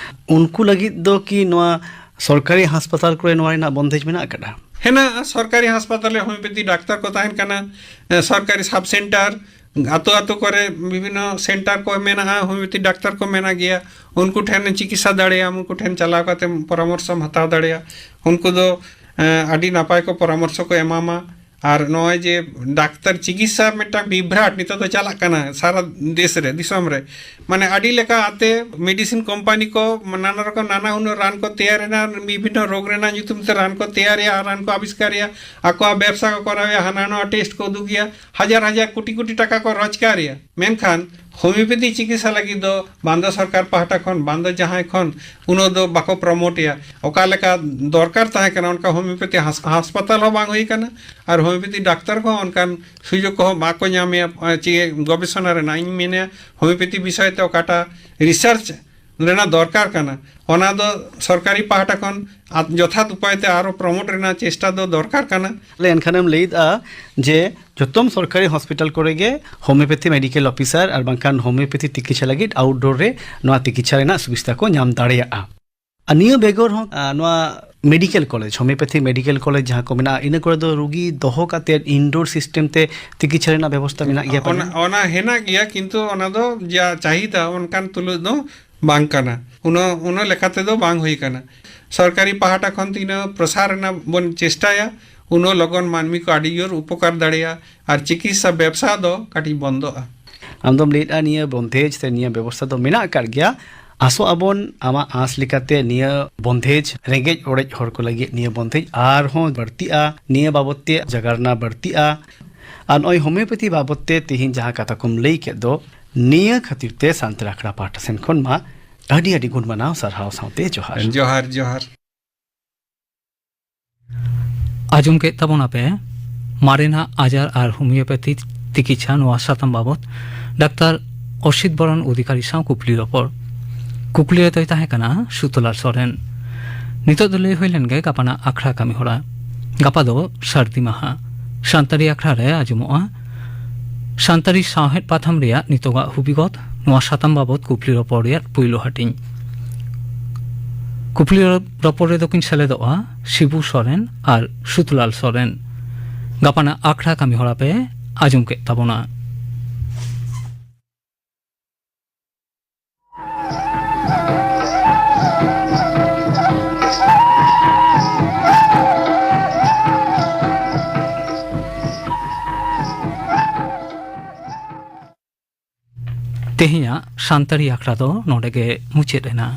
ᱩᱱᱠᱩ ᱞᱟᱹᱜᱤᱫ ᱫᱚ ᱠᱤ ᱱᱚᱣᱟ ᱥᱚᱨᱠᱟᱨᱤ ᱦᱟᱥᱯᱟᱛᱟᱞ ᱠᱚᱨᱮ ᱱᱚᱣᱟ ᱨᱮᱱᱟᱜ ᱵᱚᱱᱫᱮᱡ ᱢᱮᱱᱟᱜ ᱟᱠᱟᱫᱟ? ᱦᱮᱱᱟᱜᱼᱟ, ᱥᱚᱨᱠᱟᱨᱤ ᱦᱟᱥᱯᱟᱛᱟᱞ ᱨᱮ ᱦᱳᱢᱤᱭᱳᱯᱮᱛᱷᱤ ᱰᱟᱠᱛᱟᱨ ᱠᱚ ᱛᱟᱦᱮᱱ ᱠᱟᱱᱟ, ᱮ, ᱥᱚᱨᱠᱟᱨᱤ ᱥᱟᱵ ᱥᱮᱱᱴᱟᱨ, ᱟᱛᱳ ᱟᱛᱳ ᱠᱚᱨᱮ ᱵᱤᱵᱷᱤᱱᱱᱚ ᱥᱮᱱᱴᱟᱨ ᱠᱚ ᱢᱮᱱᱟᱜᱼᱟ, ᱦᱳᱢᱤᱭᱳᱯᱮᱛᱷᱤ ᱰᱟᱠᱛᱟᱨ ᱠᱚ ᱢᱮᱱᱟᱜ ᱜᱮᱭᱟ, ᱩᱱᱠᱩ ᱴᱷᱮᱱ ᱪᱤᱠᱤᱛᱥᱟ ᱫᱟᱲᱮᱭᱟᱜᱼᱟᱢ, ᱩᱱᱠᱩ ᱴᱷᱮᱱ ᱪᱟᱞᱟᱣ ᱠᱟᱛᱮ ᱯᱚᱨᱟᱢᱚᱨᱥᱚᱢ ᱦᱟᱛᱟᱣ ᱫᱟᱲᱮᱭᱟᱜᱼᱟ᱾ ᱩᱱᱠᱩ ᱫᱚ, ᱮ, ᱟᱹᱰᱤ ᱱᱟᱯᱟᱭ ᱠᱚ ᱯᱚᱨᱟᱢᱚᱨᱥᱚ ᱠᱚ ᱮᱢᱟᱢᱟ᱾ ᱟᱨ ᱱᱚᱜᱼᱚᱭ ᱡᱮ ᱰᱟᱠᱛᱟᱨ ᱪᱤᱠᱤᱛᱥᱟ ᱢᱤᱫᱴᱟᱝ ᱵᱤᱵᱷᱨᱟᱴ ᱱᱤᱛᱚᱜ ᱫᱚ ᱪᱟᱞᱟᱜ ᱠᱟᱱᱟ ᱥᱟᱨᱟ ᱫᱮᱥ ᱨᱮ, ᱫᱤᱥᱚᱢ ᱨᱮ, ᱢᱟᱱᱮ ᱟᱹᱰᱤ ᱞᱮᱠᱟ ᱟᱛᱮ ᱢᱮᱰᱤᱥᱤᱱ ᱠᱳᱢᱯᱟᱱᱤ ᱠᱚ ᱱᱟᱱᱟ ᱨᱚᱠᱚᱢ ᱱᱟᱱᱟ ᱦᱩᱱᱟᱹᱨ ᱨᱟᱱ ᱠᱚ ᱛᱮᱭᱟᱨ ᱮᱱᱟ, ᱵᱤᱵᱷᱤᱱᱱᱚ ᱨᱳᱜᱽ ᱨᱮᱱᱟᱜ ᱧᱩᱛᱩᱢ ᱛᱮ ᱨᱟᱱ ᱠᱚ ᱛᱮᱭᱟᱨᱮᱜᱼᱟ, ᱨᱟᱱ ᱠᱚ ᱟᱵᱤᱥᱠᱟᱨᱮᱜᱼᱟ, ᱟᱠᱚᱣᱟᱜ ᱵᱮᱵᱽᱥᱟ ᱠᱚ ᱠᱚᱨᱟᱣᱮᱜᱼᱟ, ᱦᱟᱱᱟ ᱱᱚᱣᱟ ᱴᱮᱥᱴ ᱠᱚ ᱩᱫᱩᱜᱮᱜᱼᱟ, ᱦᱟᱡᱟᱨ ᱦᱟᱡᱟᱨ ᱠᱳᱴᱤ ᱠᱳᱴᱤ ᱴᱟᱠᱟ ᱠᱚ ᱨᱳᱡᱽᱜᱟᱨᱮᱜᱼᱟ᱾ ᱢᱮᱱᱠᱷᱟᱱ ᱦᱳᱢᱤᱭᱳᱯᱮᱛᱷᱤ ᱪᱤᱠᱤᱛᱥᱟ ᱞᱟᱹᱜᱤᱫ ᱫᱚ ᱵᱟᱝ ᱫᱚ ᱥᱚᱨᱠᱟᱨ ᱯᱟᱦᱴᱟ ᱠᱷᱚᱱ, ᱵᱟᱝ ᱫᱚ ᱡᱟᱦᱟᱸᱭ ᱠᱷᱚᱱ, ᱩᱱᱟᱹᱜ ᱫᱚ ᱵᱟᱠᱚ ᱯᱨᱚᱢᱳᱴᱮᱜᱼᱟ᱾ ᱚᱠᱟ ᱞᱮᱠᱟ ᱫᱚᱨᱠᱟᱨ ᱛᱟᱦᱮᱸ ᱠᱟᱱᱟ, ᱚᱱᱠᱟ ᱦᱳᱢᱤᱭᱳᱯᱮᱛᱷᱤ ᱦᱟᱥ-, ᱦᱟᱥᱯᱟᱛᱟᱞ ᱦᱚᱸ ᱵᱟᱝ ᱦᱩᱭ ᱠᱟᱱᱟ, ᱟᱨ ᱦᱳᱢᱤᱭᱳᱯᱮᱛᱷᱤ ᱰᱟᱠᱛᱟᱨ ᱠᱚᱦᱚᱸ ᱚᱱᱠᱟᱱ ᱥᱩᱡᱳᱜᱽ ᱠᱚᱦᱚᱸ ᱵᱟᱠᱚ ᱧᱟᱢᱮᱜᱼᱟ᱾ ᱪᱮ ᱜᱚᱵᱮᱥᱚᱱᱟ ᱨᱮᱱᱟᱜ, ᱤᱧ ᱢᱮᱱᱮᱜᱼᱟ, ᱦᱳᱢᱤᱭᱳᱯᱮᱛᱷᱤ ᱵᱤᱥᱚᱭ ᱛᱮ ᱚᱠᱟᱴᱟᱜ ᱨᱤᱥᱟᱨᱪ ᱨᱮᱱᱟᱜ ᱫᱚᱨᱠᱟᱨ ᱠᱟᱱᱟ, ᱚᱱᱟ ᱫᱚ ᱥᱚᱨᱠᱟᱨᱤ ᱯᱟᱦᱴᱟ ᱠᱷᱚᱱ ᱟ-, ᱡᱚᱛᱷᱟᱛ ᱩᱯᱟᱭ ᱛᱮ ᱟᱨᱚ ᱯᱨᱚᱢᱳᱴ ᱨᱮᱱᱟᱜ ᱪᱮᱥᱴᱟ ᱫᱚ ᱫᱚᱨᱠᱟᱨ ᱠᱟᱱᱟ᱾ ᱛᱟᱦᱞᱮ ᱮᱱᱠᱷᱟᱱᱮᱢ ᱞᱟᱹᱭᱮᱫᱼᱟ ᱡᱮ ᱡᱚᱛᱚᱢ ᱥᱚᱨᱠᱟᱨᱤ ᱦᱚᱥᱯᱤᱴᱟᱞ ᱠᱚᱨᱮ ᱜᱮ ᱦᱳᱢᱤᱭᱳᱯᱮᱛᱷᱤ ᱢᱮᱰᱤᱠᱮᱞ ᱚᱯᱷᱤᱥᱟᱨ ᱟᱨ ᱵᱟᱝᱠᱷᱟᱱ ᱦᱳᱢᱤᱭᱳᱯᱮᱛᱷᱤ ᱛᱤᱠᱤᱪᱷᱟ ᱞᱟᱹᱜᱤᱫ ᱟᱣᱩᱴᱰᱳᱨ ᱨᱮ ᱱᱚᱣᱟ ᱛᱤᱠᱤᱪᱷᱟ ᱨᱮᱱᱟᱜ ᱥᱩᱵᱤᱫᱷᱟ ᱠᱚ ᱧᱟᱢ ᱫᱟᱲᱮᱭᱟᱜᱼᱟ᱾ ᱟᱨ ᱱᱤᱭᱟᱹ ᱵᱮᱜᱚᱨ ᱦᱚᱸ, ᱟ, ᱱᱚᱣᱟ medical college, homoeopathy medical college ᱡᱟᱦᱟᱸ ᱠᱚ ᱢᱮᱱᱟᱜᱼᱟ, ᱤᱱᱟᱹ ᱠᱚᱨᱮ ᱫᱚ ᱨᱩᱜᱤ ᱫᱚᱦᱚ ᱠᱟᱛᱮ ᱤᱱᱰᱳᱨ ᱥᱤᱥᱴᱮᱢ ᱛᱮ ᱛᱤᱠᱤᱪᱷᱟ ᱨᱮᱱᱟᱜ ᱵᱮᱵᱚᱥᱛᱟ ᱢᱮᱱᱟᱜ ᱜᱮᱭᱟ ᱯᱟᱞᱮ? ᱚᱱᱟ, ᱚᱱᱟ ᱦᱮᱱᱟᱜ ᱜᱮᱭᱟ, ᱠᱤᱱᱛᱩ ᱚᱱᱟ ᱫᱚ ᱡᱟ ᱪᱟᱦᱤᱫᱟ ᱚᱱᱠᱟᱱ ᱛᱩᱞᱩᱡ ᱫᱚ ᱵᱟᱝ ᱠᱟᱱᱟ, ᱩᱱᱟᱹᱜ, ᱩᱱᱟᱹᱜ ᱞᱮᱠᱟ ᱛᱮᱫᱚ ᱵᱟᱝ ᱦᱩᱭ ᱠᱟᱱᱟ᱾ ᱥᱚᱨᱠᱟᱨᱤ ᱯᱟᱦᱴᱟ ᱠᱷᱚᱱ ᱛᱤᱱᱟᱹᱜ ᱯᱨᱚᱥᱟᱨ ᱨᱮᱱᱟᱜ ᱵᱚᱱ ᱪᱮᱥᱴᱟᱭᱟ, ᱩᱱᱟᱹᱜ ᱞᱚᱜᱚᱱ ᱢᱟᱹᱱᱢᱤ ᱠᱚ ᱟᱹᱰᱤ ᱡᱳᱨ ᱩᱯᱚᱠᱟᱨ ᱫᱟᱲᱮᱭᱟᱜᱼᱟ ᱟᱨ ᱪᱤᱠᱤᱛᱥᱟ ᱵᱮᱵᱽᱥᱟ ᱫᱚ ᱠᱟᱹᱴᱤᱡ ᱵᱚᱱᱫᱚᱜᱼᱟ᱾ ᱟᱢ ᱫᱚᱢ ᱞᱟᱹᱭᱮᱫᱼᱟ ᱱᱤᱭᱟᱹ ᱵᱚᱱᱫᱮᱡᱽ ᱥᱮ ᱱᱤᱭᱟᱹ ᱵᱮᱵᱚᱥᱛᱷᱟ ᱫᱚ ᱢᱮᱱᱟᱜ ᱟᱠᱟᱫ ᱜᱮᱭᱟ᱾ ᱟᱥᱚᱜ ᱟᱵᱚᱱ ᱟᱢᱟᱜ ᱟᱸᱥ ᱞᱮᱠᱟᱛᱮ ᱱᱤᱭᱟᱹ ᱵᱚᱱᱫᱮᱡᱽ, ᱨᱮᱸᱜᱮᱡ ᱚᱨᱮᱡ ᱦᱚᱲ ᱠᱚ ᱞᱟᱹᱜᱤᱫ ᱱᱤᱭᱟᱹ ᱵᱚᱱᱫᱮᱡᱽ ᱟᱨᱦᱚᱸ ᱵᱟᱹᱲᱛᱤᱜᱼᱟ, ᱱᱤᱭᱟᱹ ᱵᱟᱵᱚᱛ ᱛᱮ ᱡᱟᱜᱟᱨᱱᱟ ᱵᱟᱹᱲᱛᱤᱜᱼᱟ᱾ ᱟᱨ ᱱᱚᱜᱼᱚᱭ ᱦᱳᱢᱤᱭᱳᱯᱮᱛᱷᱤ ᱵᱟᱵᱚᱛ ᱛᱮ ᱛᱮᱦᱮᱧ ᱡᱟᱦᱟᱸ ᱠᱟᱛᱷᱟ ᱠᱚᱢ ᱞᱟᱹᱭ ᱠᱮᱫ ᱫᱚ, ᱱᱤᱭᱟᱹ ᱠᱷᱟᱹᱛᱤᱨ ᱛᱮ ᱥᱟᱱᱛᱟᱲ ᱟᱠᱷᱲᱟ ᱯᱟᱦᱴᱟ ᱥᱮᱱ ᱠᱷᱚᱱ ᱢᱟ ᱟᱹᱰᱤ ᱟᱹᱰᱤ ᱜᱩᱱ ᱢᱟᱱᱟᱣ, ᱥᱟᱨᱦᱟᱣ ᱥᱟᱶᱛᱮ ᱡᱚᱦᱟᱨ᱾ ᱡᱚᱦᱟᱨ, ᱡᱚᱦᱟᱨ᱾ ᱟᱸᱡᱚᱢ ᱠᱮᱫ ᱛᱟᱵᱚᱱᱟᱯᱮ ᱢᱟᱨᱮᱱᱟᱜ ᱟᱡᱟᱨ ᱟᱨ ᱦᱳᱢᱤᱭᱳᱯᱮᱛᱷᱤ ᱛᱤᱠᱤᱪᱪᱷᱟ ᱱᱚᱣᱟ ᱥᱟᱛᱟᱢ ᱵᱟᱵᱚᱛ ᱰᱟᱠᱛᱟᱨ ᱚᱥᱤᱛ ᱵᱚᱨᱚᱱ ᱚᱫᱷᱤᱠᱟᱨᱤ ᱥᱟᱶ ᱠᱩᱠᱞᱤ ᱨᱚᱯᱚᱲ᱾ ᱠᱩᱠᱞᱤ ᱨᱮᱫᱚᱭ ᱛᱟᱦᱮᱸ ᱠᱟᱱᱟ ᱥᱩᱛᱚᱞᱟᱞ ᱥᱚᱨᱮᱱ᱾ ᱱᱤᱛᱚᱜ ᱫᱚ ᱞᱟᱹᱭ ᱦᱩᱭ ᱞᱮᱱ ᱜᱮ ᱜᱟᱯᱟᱱᱟᱜ ᱟᱠᱷᱲᱟ ᱠᱟᱹᱢᱤ ᱦᱚᱨᱟ᱾ ᱜᱟᱯᱟ ᱫᱚ ᱥᱟᱹᱨᱫᱤ ᱢᱟᱦᱟ᱾ ᱥᱟᱱᱛᱟᱲᱤ ᱟᱠᱷᱲᱟ ᱨᱮ ᱟᱸᱡᱚᱢᱚᱜᱼᱟ ᱥᱟᱱᱛᱟᱲᱤ ᱥᱟᱶᱦᱮᱫ ᱯᱟᱛᱷᱟᱢ ᱨᱮᱭᱟᱜ ᱱᱤᱛᱚᱜᱟᱜ ᱦᱩᱵᱤᱜᱚᱛ, ᱱᱚᱣᱟ ᱥᱟᱛᱟᱢ ᱵᱟᱵᱚᱛ ᱠᱩᱠᱞᱤ ᱨᱚᱯᱚᱲ ᱨᱮᱭᱟᱜ ᱯᱩᱭᱞᱩ ᱦᱟᱹᱴᱤᱧ᱾ ᱠᱩᱠᱞᱤ ᱨᱚᱯᱚᱲ ᱨᱮᱫᱚ ᱠᱤᱱ ᱥᱮᱞᱮᱫᱚᱜᱼᱟ ᱥᱤᱵᱩ ᱥᱚᱨᱮᱱ ᱟᱨ ᱥᱩᱛᱞᱟᱞ ᱥᱚᱨᱮᱱ᱾ ᱜᱟᱯᱟᱱᱟᱜ ᱟᱠᱷᱲᱟ ᱠᱟᱹᱢᱤ ᱦᱚᱨᱟ ᱯᱮ ᱟᱸᱡᱚᱢ ᱠᱮᱫ ᱛᱟᱵᱚᱱᱟ᱾ ᱛᱮᱦᱮᱧᱟᱜ ᱥᱟᱱᱛᱟᱲᱤ ᱟᱠᱷᱲᱟ ᱫᱚ ᱱᱚᱰᱮ ᱜᱮ ᱢᱩᱪᱟᱹᱫ ᱮᱱᱟ᱾